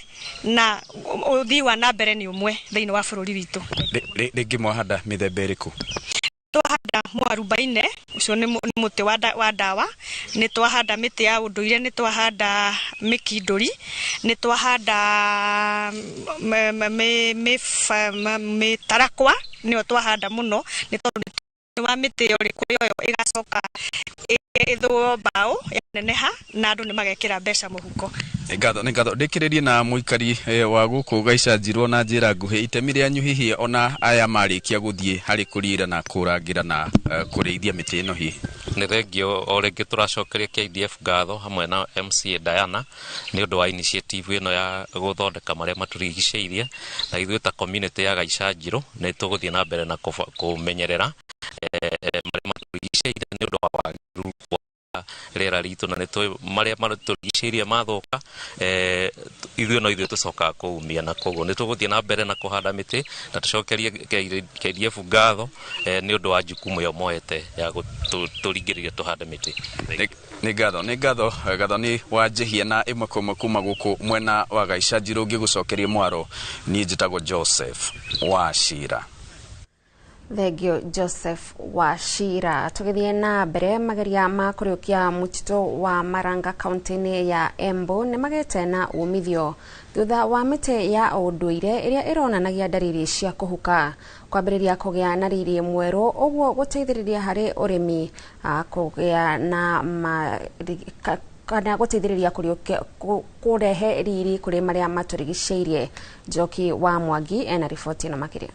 na ũthii wa na mbere nĩ ũmwe thĩinĩ wa bũrũri witũ. Rĩngĩ mwahanda mĩthemba ĩrĩkũ? Twahanda mwarubaine, ũcio nĩ mũtĩ wa ndawa, nĩ twahanda mĩtĩ ya ũndũire, nĩ twahanda mĩkindũri, nĩ twahanda mĩtarakwa, nĩyo twahanda mũno nĩ tondũ wa mĩtĩ ĩyo rĩ, kũrĩ ĩyo ĩgacoka ĩthũo mbaũ yaneneha na andũ nĩ magekĩra mbeca mũhuko. Nĩ ngatho ndĩkĩrĩrie na mũikari wa gũkũ Gaicanjirũ na njĩra nguhĩ, itemi rĩanyu hihi ona aya marĩkia gũthiĩ harĩ kũriĩra na kũrangĩra na kũrĩithia mĩtĩ ĩno hihi? Nĩ thengio o rĩngĩ tũracokeria KDF ngatho hamwe na MCA Diana nĩ ũndũ wa initiative ĩno ya gũthondeka marĩa matũrigicĩirie, na ithuĩ ta community ya Gaicanjirũ nĩ tũgũthiĩ na mbere na kũmenyerera marĩa matũrigicĩirie nĩ ũndũ wa wagĩrĩru wa rĩera ritũ, na nĩ tũĩ marĩa matũrigicĩirie mathũka ithuĩ no ithuĩ tũcokaga kũumia, na koguo nĩ tũgũthiĩ na mbere na kũhanda mĩtĩ na tũcokerie KDF ngatho nĩ ũndũ wa jukumu ĩyo moete ya gũtũringĩrĩria tũhande mĩtĩ. Nĩ ngatho Gathoni wa Njĩhia na ĩmwe kwa ĩmwe kuma gũkũ mwena wa Gaicanjirũ ngĩgũcokeria mwaro, niĩ njĩtagwo Joseph Wachira. Thengio Joseph Wachira. Tũgĩthiĩ na mbere, mageria ma kũrĩũkia mũtitũ wa Maranga kaunti-inĩ ya Embu nĩ magĩte na umithio thutha wa mĩtĩ ya ũndũire ĩrĩa ĩronanagia ndariri cia kũhuka kwambĩrĩria kũgĩa na riri mwerũ, ũguo gũteithĩrĩria harĩ ũrĩmi kũgĩa na kana gũteithĩrĩria kũrehe riri kũrĩ marĩa matũrigicĩirie. Njoki wa Mwangi ena riboti ĩno makĩria.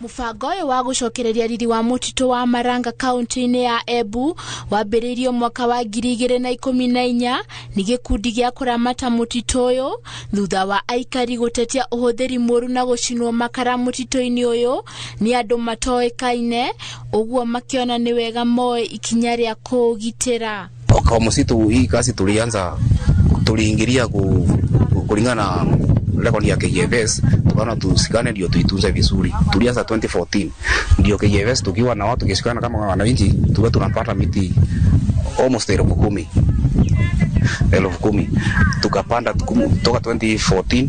Mũbango ũyũ wa gũcokereria riri wa mũtitũ wa Maranga kaunti-inĩ ya Embu wambĩrĩirio mwaka wa 2014 nĩ gĩkundi gĩa kũramata mũtitũ ũyũ thutha wa aikari gũtetia ũhũthĩri mũru na gũcinwo makara mũtitũ-inĩ ũyũ nĩ andũ matoĩkaine, ũguo makĩona nĩ wega moe ikinya rĩa kũũgitĩra. Kwa msitu hii kazi tulianza, tuliingilia kulingana na rekodi ya KFS, tukaona tusikane ndio tuitunze vizuri. Tulianza 2014 ndio KFS tukiwa na watu kishikana kama wananchi, tukiwa tunapata miti almost 10,000 tukapanda toka 2014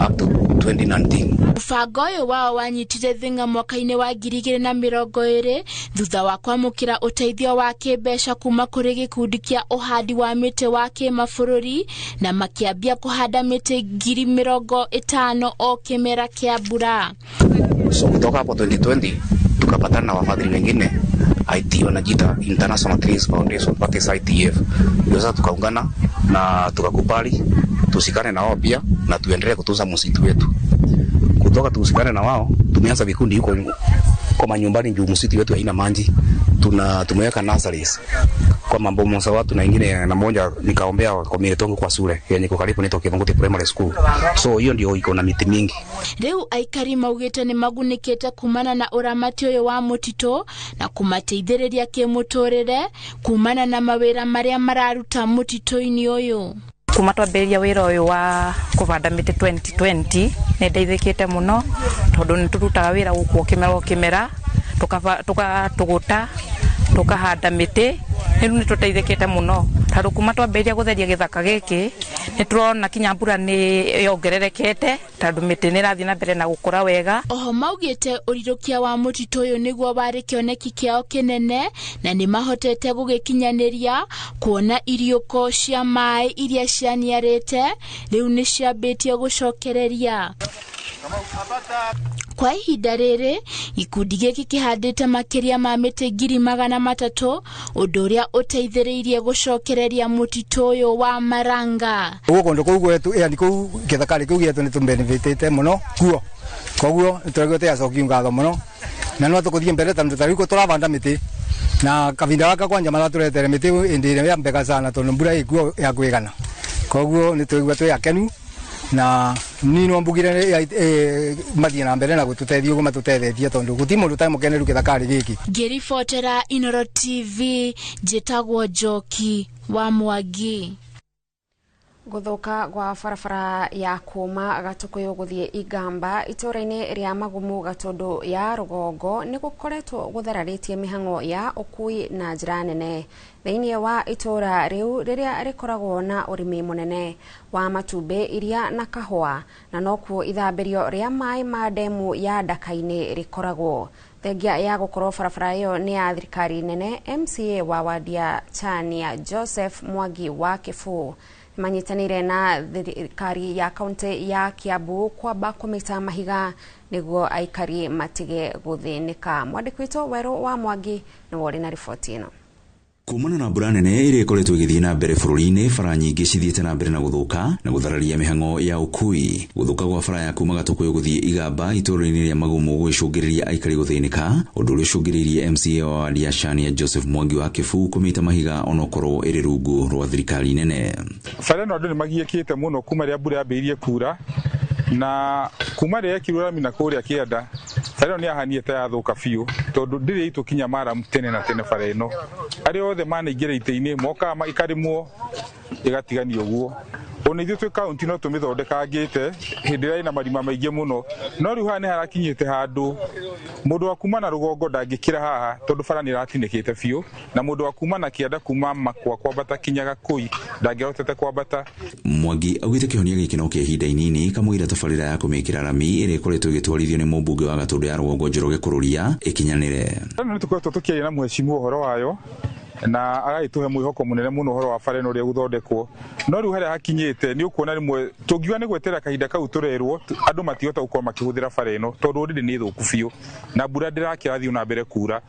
up to 2019. Mũbango ũyũ wao wanyitire thing'a mwaka-inĩ wa 2020 thutha wa kwamũkĩra ũteithio wa kĩmbeca kuma kũrĩ gĩkundi kĩa ũhandi wa mĩtĩ wa kĩmabũrũri, na makĩambia kũhanda mĩtĩ 50,000 o kĩmera kĩa mbura. So kutoka hapo 2020 tukapatana na wafadhili wengine IT wanajiita International Trees Foundation, that is ITF. Ndio sasa tukaungana na tukakubali tusikane na wao pia na tuendelee kutunza msitu wetu. Kutoka tusikane na wao tumeanza vikundi huko kwa manyumbani juu msitu wetu haina maji. Tumeweka nurseries kwa mambo moja watu na ingine na moja nikaombea kwa miretongo kwa shule yenye iko karibu nito Kivunguti Primary School. So hiyo ndio iko na miti mingi. Riu aikari maugite ni magunikite kumana na uramati uyu wa mutito na kumateithiriria kimuturire kumana na mawira maria mararuta mutito-ini uyu. Kuma twambĩrĩria wĩra ũyũ wa kũbanda mĩtĩ 2020 nĩ ndeithĩkĩte mũno tondũ nĩ tũrutaga wĩra gũkũ o kĩmera tũgatũgũta tũkahanda mĩtĩ rĩu nĩ tũteithĩkĩte mũno. Tondũ kuma twambĩrĩria gũtheria gĩthaka gĩkĩ nĩ tũrona kinya mbura nĩ yongererekete tondũ mĩtĩ nĩ ĩrathiĩ na mbere na gũkũra wega. Oho maugĩte ũrirũkia wa mũtitũ ũyũ nĩguo warĩ kĩoneki kĩao kĩnene na nĩ mahotete gũgĩkinyanĩria kuona iriũko cia maĩ iria cianiarĩte rĩu nĩ ciambĩtie gũcokereria. Kwa ihinda rĩrĩ gĩkundi gĩkĩ kĩhandĩte makĩria ma mĩtĩ 300,000 ũndũ ũrĩa ũteithĩrĩirie gũcokereria mũtitũ ũyũ wa Maranga. Ũguo kũndũ kũu gwetu yani kũu gĩthaka kĩu gĩetũ nĩ tũbenefitĩte mũno kuo, koguo nĩ tũraigua tũracokia ngatho mũno na no tũkũthiĩ mbere tondũ ta rĩu tũravanda mĩtĩ na kavinda gaka kwanja maratũretere mĩtĩ ĩndĩ ĩrĩa ya mbega sana tondũ mbura ĩkuo ya kwĩgana, koguo nĩ tũraigua twĩ akenu na ni no mbugire mathiĩ na mbere na gũtũteithia ũguo matũtethetie tondũ gũtirĩ mũndũ ũtarĩ mũkeneru gĩthaka-inĩ gĩkĩ. Ngĩribotera Inooro TV njĩtagwo Njoki wa Mwangi. Gũthũka gwa barabara ya kuma Gatukuyu gũthiĩ Igamba itũũra-inĩ rĩa Magumu Gatũndũ ya rũgongo nĩ gũkoretwo gũthararĩtie mĩhang'o ya ũkui na njĩra nene thĩinĩ wa itũũra rĩu rĩrĩa rĩkoragwo na ũrĩmi mũnene wa matumbĩ, iria na kahũa, na nokuo ithambĩrio rĩa maĩ ma ndemu ya Ndaka-inĩ rĩkoragwo. Thengia ya gũkorwo barabara ĩyo nĩ ya thirikari nene, MCA wa wadi ya Chania Joseph Mwangi wa Kĩbuu manyitanĩire na thirikari ya kaunti ya Kiambu kwamba kũmĩta mahiga nĩguo aikari matige gũthĩnĩka. Mwandĩki witũ Werũ wa Mwangi nĩwe ũrĩ na riboti ĩno. Kumana na mbura nene ĩrĩa ĩkoretwo ĩgĩthiĩ na mbere bũrũri-inĩ, bara nyingĩ cithiĩte na mbere na gũthũka na gũthararia mĩhang'o ya ũkui. Gũthũka gwa bara ya kuma Gatukuyu gũthiĩ Igamba itũũra-inĩ rĩa Magumu gwĩcũngĩrĩria aikari gũthĩnĩka, ũndũ ũrĩa ũcũngĩrĩirie MCA wa wadi ya Chania Joseph Mwangi wa Kĩbuu kũmĩta mahiga onokorwo ĩrĩ rungu rwa thirikari nene. Bara ĩno andũ nĩ magiĩkĩte mũno kuma rĩrĩa mbura yambĩrĩirie kura na kuma rĩrĩa yekirwo rami na kũrĩa kĩanda, bara ĩno nĩ yahanire ta yathũka biũ tondũ ndĩrĩ ĩtũkinya maramu tene na tene. Bara ĩno arĩa othe manaingĩra itĩ-inĩ mokaga ĩkarĩmwo ĩgatiganio ũguo. Ona ithuĩ twĩ kaunti no tũmĩthondekangĩte hĩndĩ ĩrĩa ĩna marima maingĩ mũno, no rĩu haha nĩ harakinyĩte handũ mũndũ wa kuma na rũgongo ndangĩkĩra haha tondũ bara nĩ ĩratinĩkĩte biũ, na mũndũ wa kuma na kĩanda kuma Makwa kwambata kinya Gakũi ndangĩahotete kwambata. Mwangi augĩte kĩhonia gĩkĩ no kĩa ihinda inini kamũira tabarĩra ya kũmĩkĩra rami ĩrĩa ĩkoretwo ĩgĩtwarithio nĩ mũmbunge wa Gatũndũ ya rũgongo Njoroge Kũrũria ĩkinyanĩre. Nĩ tũkoretwo tũkĩaria na mheshimiwa ũhoro wayo na agagĩtũhe mwĩhoko mũnene mũno ũhoro wa bara ĩno ũrĩa ĩgũthondekwo, no rĩu harĩa hakinyĩte nĩ ũkuona rĩmwe tũngiuga nĩ gweterera kahinda kau tũrerwo andũ matihota gũkorwo makĩhũthĩra bara ĩno tondũ already nĩ thũku biũ na mbura ndĩrakĩrathiĩ na mbere kura.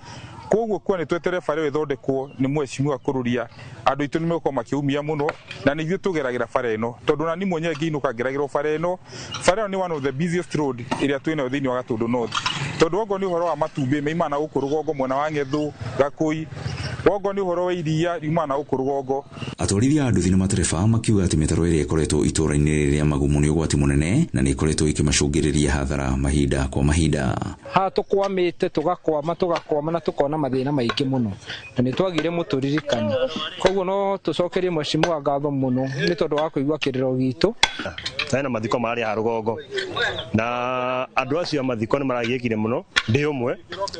Koguo kuo nĩ tweterere bara ĩyo ĩthondekwo nĩ mheshimiwa Kũrũria, andũ aitũ nĩ megũkorwo makĩumia mũno na nĩ ithuĩ tũgeragĩra bara ĩno tondũ na niĩ mwenyewe ngĩinũka ngeragĩra bara ĩno. Bara ĩno nĩ one of the busiest road ĩrĩa twĩ nayo thĩinĩ wa Gatũndũ North, tondũ okorwo nĩ ũhoro wa matumbĩ maimana na gũkũ rũgongo mwena wa Ng'ethũ, Gakũi, okorwo nĩ ũhoro wa iria riumana na gũkũ rũgongo. Atwarithia a nduthi na matereba makiuga atĩ mĩtaro ĩrĩa ĩkoretwo itũũra-inĩ rĩa Magumu nĩ ũgwati mũnene na nĩ ĩkoretwo ĩkĩmacũngĩrĩria hathara mahinda kwa mahinda. Haha tũkwamĩte tũgakwama na tũkona mathĩna maingĩ mũno na nĩ twagire mũtũririkani, koguo no tũcokerie mheshimiwa ngatho mũno nĩ tondũ wa kũigua kĩrĩro gitũ. Hena mathiko marĩa haha rũgongo na andũ acio a mathiko nĩ maragiĩkire mũno ndĩ ũmwe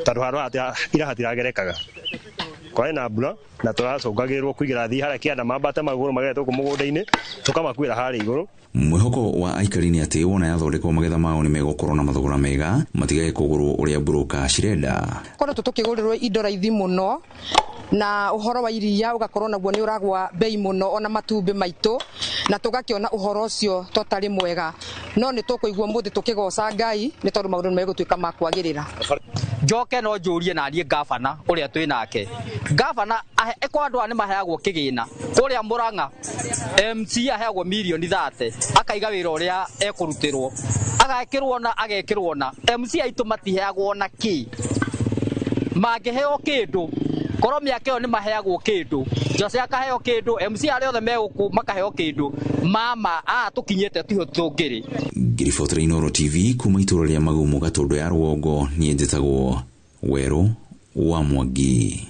tondũ handũ ira hatiragerekaga kwarĩ na mbura na tũracũngagĩrĩrwo kũigĩra thiĩ harĩa kĩanda mambate magũrũ magerete gũkũ mũgũnda-inĩ tũkamakuĩra harĩa igũrũ. Mwĩhoko wa aikari nĩ atĩ wona yathondekwo magetha mao nĩ megũkorwo na mathogora mega matigage kũgũrwo ũrĩa mburũka cirenda. Koretwo tũkĩgũrĩrwo indo raithi mũno na ũhoro wa iria ũgakorwo naguo nĩ ũragwa bei mũno ona matumbĩ maitũ na tũgakĩona ũhoro ũcio totarĩ mwega, no nĩ tũkũigua mũthĩ tũkĩgoca Ngai nĩ tondũ maũndũ nĩ megũtuĩka ma kwagĩrĩra. Njoke no njũrie na niĩ gavana ũrĩa twĩ nake, gavana kwa andũ aya nĩ maheagwo kĩgĩna kũrĩa Mũrang'a, MC aheagwo mirioni 30 akaiga wĩra ũrĩa ekũrutĩrwo agekĩrwo na agekĩrwo na MC aitũ matiheagwo na kĩ mangĩheo kĩndũ korwo mĩaka ĩyo nĩ maheagwo kĩndũ, Jose akaheo kĩndũ, MC arĩa othe megũkũ makaheo kĩndũ, mama aa tũkinyĩte tiho tũngĩrĩ. Ngĩribotera Inooro TV kuma itũũra rĩa Magumu Gatũndũ ya rũgongo, niĩ njĩtagwo Werũ wa Mwangi.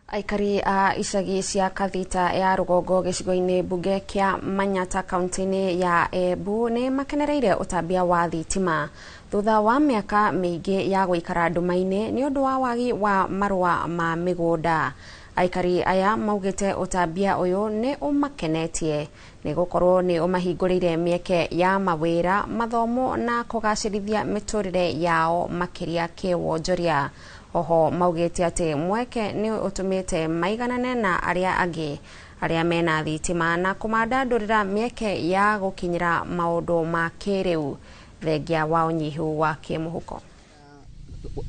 Aikari a icagi cia Kathita ya rũgongo gĩcigo-inĩ mbunge kĩa Manyata kaunti-inĩ ya Embu nĩ makenereire ũtambia wa thitima thutha wa mĩaka mĩingĩ ya gũikara nduma-inĩ nĩ ũndũ wa wagi wa marũa ma mĩgũnda. Aikari aya maugĩte ũtambia ũyũ nĩ ũmakenetie nĩ gũkorwo nĩ ũmahingũrĩire mĩeke ya mawĩra, mathomo na kũgacĩrithia mĩtũrĩre yao makĩria kĩwonjoria. Oho maugĩte atĩ mweke nĩ ũtũmĩte maiganane na arĩa angĩ arĩa mena thitima na kũmandandũrĩra mĩeke ya gũkinyĩra maũndũ ma kĩrĩu thengia wa ũnyihu wa kĩmũhuko.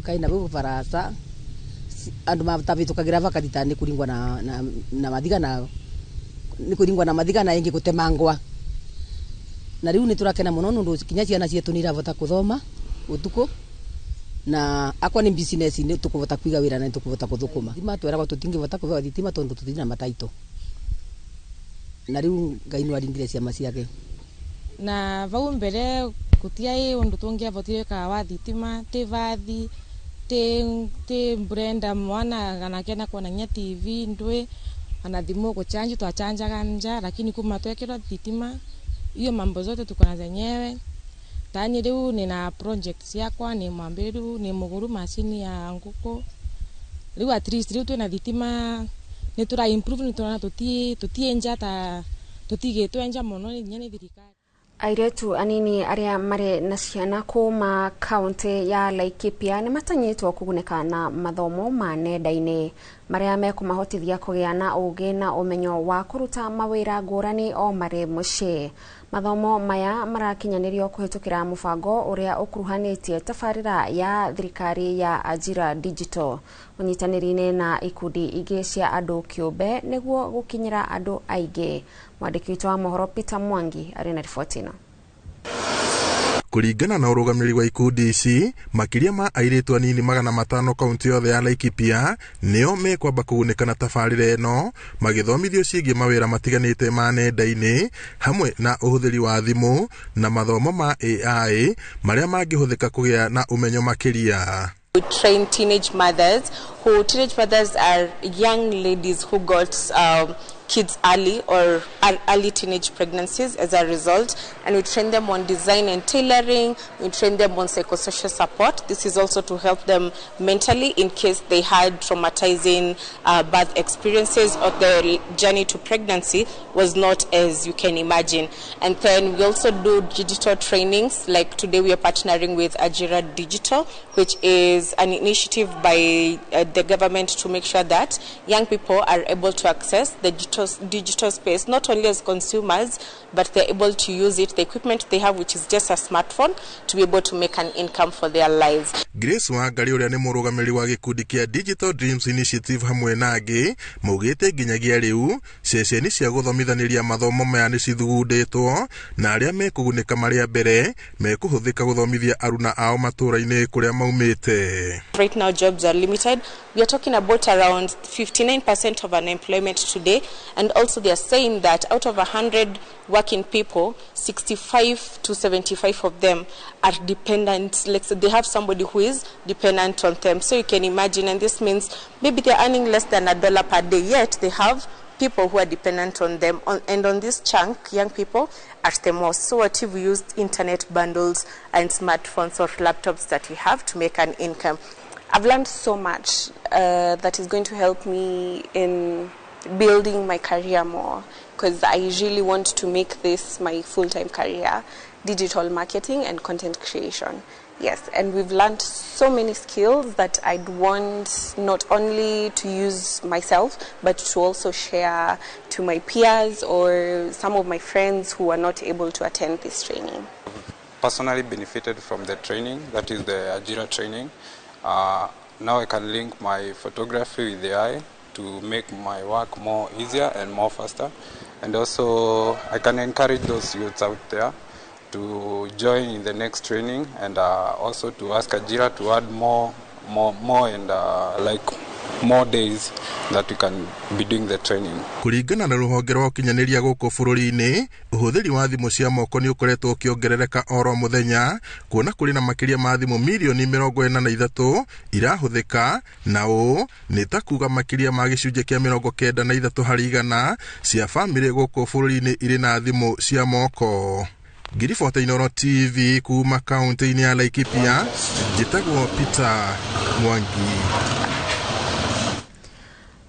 Kaina bu barasa andu matavitukagira vakatita ni kuringwa na mathiga na ni kuringwa na mathiga na ingi gutemangwa na riu ni turakena muno nundu kinya ciana cietu ni iravota kuthoma utuku na akwa ni business ni tukuvota kwiga wira na tukuvota kuthukuma thitima tweragwo tutingivota kuvewa thitima tondu tutina mataito na riu Ngai no aringire ciama ciake na vau mbere gutiai undu tungiavotire ka wa thitima ti vathi ti Brenda mwana kana kena kuona nya TV ndwe ana thimu guchanji twachanjaga nja lakini kuma twekirwa thitima hiyo mambo zote tuko na zenyewe. Tani riu nina project yakwa ni mwambiru ni muguru mashini ya nguku riu at least riu twina thitima ni tura improve ni turona tutie nja ta tutigetwe nja muno ni ni thirikari. Airetu anini arĩa marĩ na ciana kuma kaunti ya Laikipia nĩ matanyĩtwo kũgunĩka na mathomo ma nenda-inĩ marĩa mekũmahotithia kũgĩa na ũũgĩ na ũmenyo wa kũruta mawĩra ngũrani o marĩ mũciĩ. Mathomo maya marakinyanĩrio kũhĩtũkĩra mũbango ũrĩa ũkuruhanĩtie tabarĩra ya thirikari ya Ajira Digital ũnyitanĩri-inĩ na ikundi ingĩ cia andũ kĩũmbe nĩguo gũkinyĩra andũ aingĩ. Mwandĩki witũ wa mohoro Peter Mwangi arĩ na riboti ĩno. Kũringana na ũrũgamĩrĩri wa ikundi ici, makĩria ma airĩtu anini 500 kaunti yothe ya Laikipia nĩo mekwamba kũgunĩka na tabarĩra ĩno magĩthomithio ciĩgiĩ mawĩra matiganĩte ma nenda-inĩ hamwe na ũhũthĩri wa thimũ na mathomo ma AI marĩa mangĩhũthĩka kũgĩa na ũmenyo makĩria. We train teenage mothers, who teenage mothers are young ladies who got kids early or early teenage pregnancies as a result, and we train them on design and tailoring. We train them on psychosocial support. This is also to help them mentally in case they had traumatizing birth experiences or their journey to pregnancy was not as you can imagine. And then we also do digital trainings. Like today we are partnering with Ajira Digital, which is an initiative by the government to make sure that young people are able to access the digital space, not only as consumers, but they're able to use it, the equipment they have, which is just a smartphone, to be able to make an income for their lives. Grace Wangari ũrĩa nĩ mũrũgamĩrĩri wa gĩkundi kĩa Digital Dreams Initiative hamwe na angĩ maugĩte nginyagia rĩu ceceni cia gũthomithanĩria mathomo maya nĩ cithugundĩtwo na arĩa mekũgunĩka marĩa mbere mekũhũthĩka gũthomithia aruna ao matũũra-inĩ kũrĩa maumĩte. Right now jobs are limited. We are talking about around 59% of unemployment today, and also they are saying that out of 100 working people, 65 to 75 of them are dependent. Like, so they have somebody who is dependent on them. So you can imagine, and this means maybe they're earning less than $1 per day, yet they have people who are dependent on them. And on this chunk, young people are the most. So what if we used internet bundles and smartphones or laptops that we have to make an income? I've learned so much that is going to help me in building my career more, because I really want to make this my full-time career, digital marketing and content creation. Yes, and we've learned so many skills that I'd want not only to use myself, but to also share to my peers or some of my friends who are not able to attend this training. Personally benefited from the training, that is the Ajira training. Now I can link my photography with AI to make my work more easier and more faster. And also I can encourage those youths out there to join in the next training, and also to ask Ajira to add more and like more days that we can be doing the training. Kuringana na ruhonge rwa ũkinyanĩria gũkũ bũrũri-inĩ, ũhũthĩri wa thimũ cia moko nĩ ũkoretwo ũkĩongerereka oro mũthenya, kuona kũrĩ na makĩria ma thimũ mirioni 43 irahũthĩka, na ũũ nĩ ta kuga makĩria ma gĩcunjĩ kĩa 93 harĩ igana cia bamĩrĩ gũkũ bũrũri-inĩ irĩ na thimũ cia moko. Ngiribota Inooro TV kuma kaunti-inĩ ya Laikipia, njĩtagwo Peter Mwangi.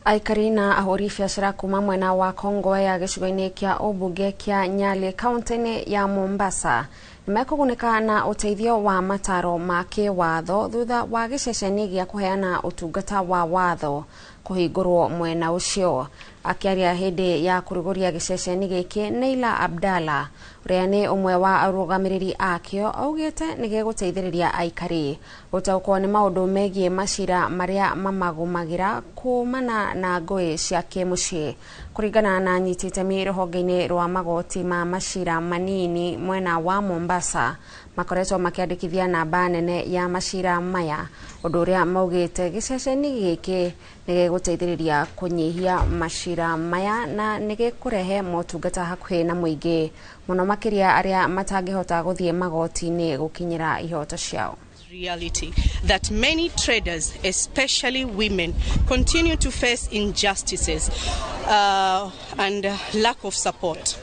Aikari na ahũri biacara kuma mwena wa Kongowea gĩcigo-inĩ kĩa ũmbunge kĩa Nyali kaunti-inĩ ya Mombasa nĩmekũgunĩka na ũteithio wa mataro ma kĩwatho thutha wa gĩceceni gĩa kũheana ũtungata wa watho kũhingũrwo mwena ũcio. Akĩaria hĩndĩ ya kũrugũria gĩceceni gĩkĩ, Neila Abdalla ũrĩa nĩ ũmwe wa arũgamĩrĩri akĩo augĩte nĩ gĩgũteithĩrĩria aikari gũtaũkwo nĩ maũndũ megiĩ macira marĩa mamagũmagĩra kumana na ngũĩ cia kĩmũciĩ. Kũringana na anyiti itemi rũhonge-inĩ rwa magoti ma macira manini mwena wa Mombasa, makoretwo makĩandĩkithia namba nene ya macira maya, ũndũ ũrĩa maugĩte gĩceceni gĩkĩ nĩ gĩgũteithĩrĩria kũnyihia macira maya na nĩ gĩkũrehe motungata hakuhĩ na mũingĩ, mũno makĩria arĩa matangĩhota gũthiĩ magoti-inĩ gũkinyĩra ihoto ciao. Reality that many traders, especially women, continue to face injustices and lack of support.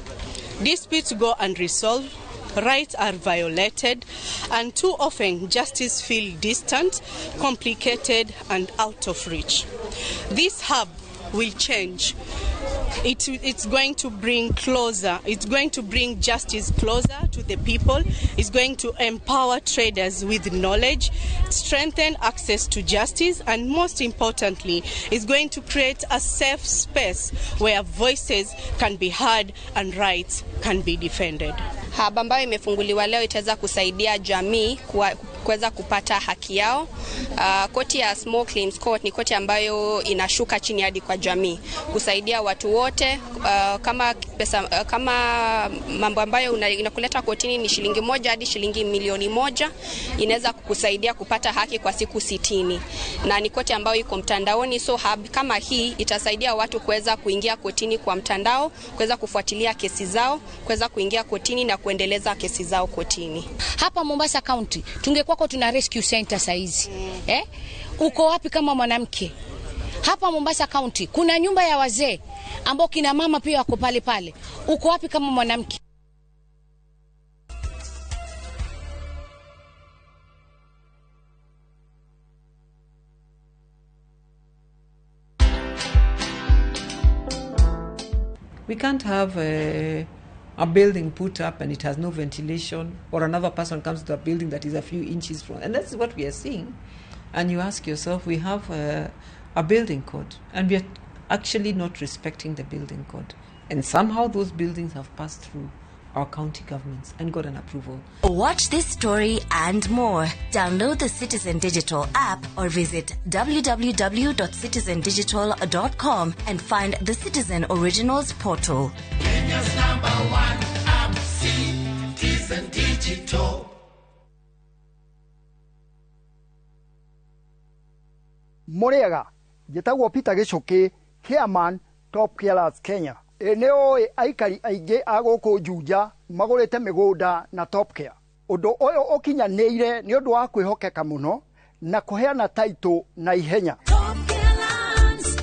Disputes go unresolved, rights are violated, and too often justice feels distant, complicated, and out of reach. This hub will change. It's going to bring closer, it's going to bring justice closer to the people. It's going to empower traders with knowledge, strengthen access to justice, and most importantly, it's going to create a safe space where voices can be heard and rights can be defended. Hub ambayo imefunguliwa leo itaweza kusaidia jamii kuweza kupata haki yao. Koti ya Small Claims Court ni koti ambayo inashuka chini hadi kwa jamii kusaidia watu wote. Kama pesa, kama mambo ambayo inakuleta kotini ni shilingi 1 hadi shilingi milioni 1, inaweza kukusaidia kupata haki kwa siku 60. Na ni koti ambayo iko mtandaoni, so hub kama hii itasaidia watu kuweza kuingia kotini kwa mtandao, kuweza kufuatilia kesi zao, kuweza kuingia kotini na kuendeleza kesi zao kotini. Hapa Mombasa County tungekuwa tuna rescue center saizi. Uko wapi kama mwanamke? Hapa Mombasa County kuna nyumba ya wazee ambao kina mama pia wako pale pale. Uko wapi kama mwanamke? We can't have a building put up and it has no ventilation, or another person comes to a building that is a few inches from, and that's what we are seeing. And you ask yourself, we have a building code, and we are actually not respecting the building code. And somehow those buildings have passed through our county governments and got an approval. Watch this story and more. Download the Citizen Digital app or visit www.citizendigital.com and find the Citizen Originals portal. Kenya's number one app, Citizen Digital. Muriaga, njĩtagwo Peter Gĩcũkĩ, chairman Top Carers Kenya. Nĩ ũĩ aikari aingĩ a gũkũ Juja magũrĩte mĩgũnda na Top Care. Ũndũ ũyũ ũkinyanĩire nĩ ũndũ wa kwĩhokeka mũno na kũheana taitũ na ihenya. Top Care Lands,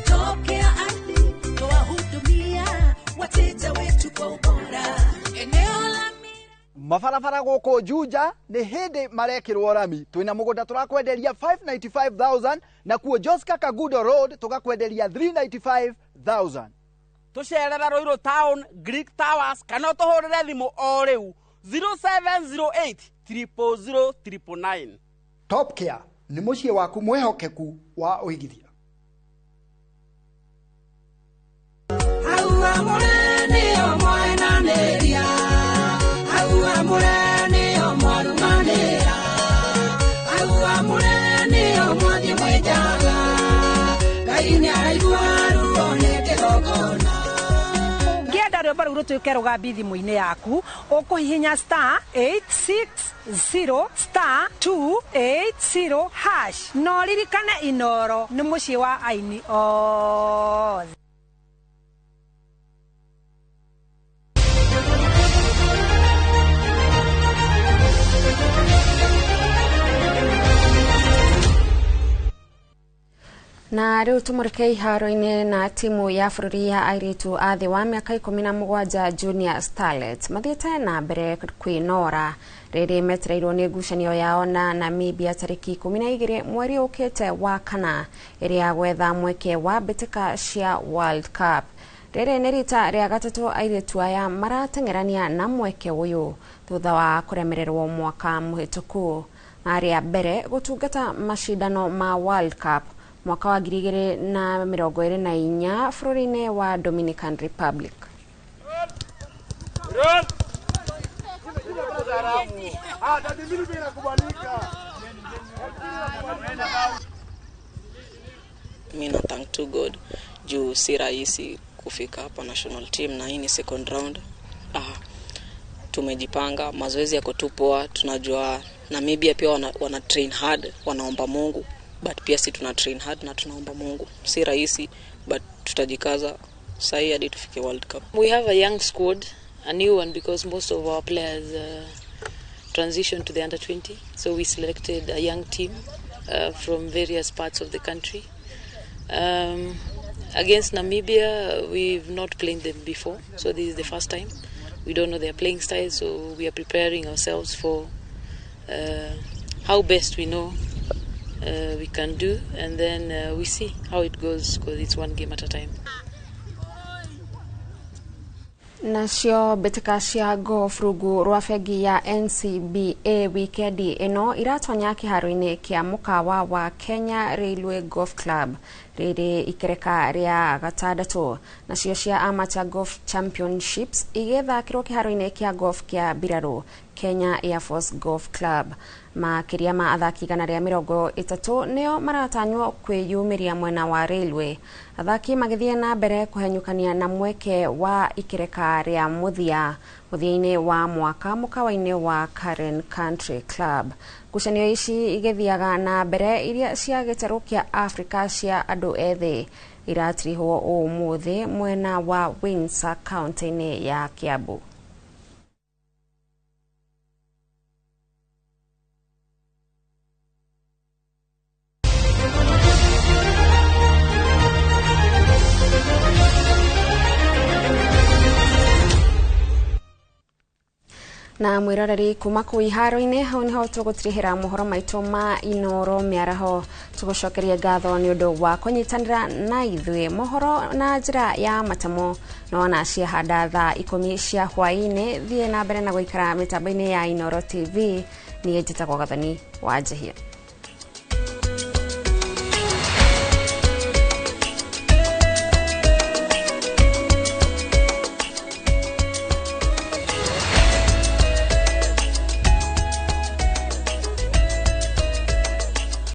Top Care Ardhi, twahudumia wateja wetu kwa ubora. Eneo la mabarabara gũkũ Juja nĩ hĩndĩ marekĩrwo rami. Twĩna mũgũnda tũrakwenderia 595,000 na kuo Joska Kagudo Road tũgakwenderia 395,000. Tucerere Ruiru Town, Greek Towers, kana ũtũhũrĩre thimũ o rĩu 0708 000 999. Top Care nĩ mũciĩ waku mwĩhokeku wa ũigithia. Ũngĩenda rwĩmbo rũu rũtuĩke rũgambi thimũ-inĩ yaku, ũkũhihinya star 860 star 280 hash. Na ũririkane Inooro nĩ mũciĩ wa aini othe. Na rĩu tũmũrĩke iharo-inĩ na timu ya bũrũri ya airĩtu a thĩ wa mĩaka 17 Junior Starlets mathiĩte na mbere kwĩnora rĩrĩ metereirwo nĩ ngucanio yao na Namibia tarĩki 12 mweri ũkĩte wa kana ĩrĩa gwetha mweke wa mbĩtĩka cia World Cup. Rĩrĩ nĩ rita rĩa gatatũ airĩtu aya marateng'erania na mweke ũyũ thutha wa kũremererwo mwaka mũhĩtũku. Marĩa mbere gũtungata macindano ma World Cup mwaka wa 2024 bũrũri-inĩ wa Dominican Republic. Mi na thank to God juu si rahisi kufika hapa national team na hii ni second round. Tumejipanga, mazoezi yako tu poa, tunajua Namibia pia wana train hard, wanaomba Mungu, but pia si tuna train hard na tunaomba Mungu. Si rahisi but tutajikaza sahi hadi tufike World Cup. We have a young squad, a new one because most of our players transitioned to the under 20. So we selected a young team from various parts of the country. Against Namibia, we've not played them before, so this is the first time. We don't know their playing style, so we are preparing ourselves for how best we know we can do, and then we see how it goes, because it's one game at a time. Nacio mbĩtĩka cia golf rungu rwa bengi ya NCBA wikendi ĩno iratonya kĩharo-inĩ kĩa mũkawa wa Kenya Railway Golf Club rĩrĩ ikereka rĩa gatandatũ. Nacio cia Amateur Golf Championships igĩthakĩrwo kĩharo-inĩ kĩa golf kĩa Birarũ Kenya Air Force Golf Club. Makĩria ma athaki 130 nĩo maratanywo kwĩyumĩria mwena wa Railway. Athaki magĩthiĩ na mbere kũhenyũkania na mweke wa ikereka rĩa mũthia mũthia-inĩ wa mwaka mũkawa-inĩ wa Karen Country Club. Ngucanio ici igĩthiaga na mbere iria cia gĩtarũ kĩa Afrika cia andũ ethĩ iratirihwo ũmũthĩ mwena wa Windsor kaunti-inĩ ya Kiambu. Na mwiroreri kuma kuu iharo-inĩ hau niho tũgũtirihĩra mohoro maitũ ma Inoro mĩaraho. Tũgũcokeria ngatho nĩ ũndũ wa kũnyitanĩra na ithuĩ mohoro na njĩra ya matamo no na ciahanda thaa 10 cia hwaĩ-inĩ. Thiĩ na mbere na gũikara mĩtambo-inĩ ya Inoro TV. Niĩ njĩtagwo Gathoni wa Njehia.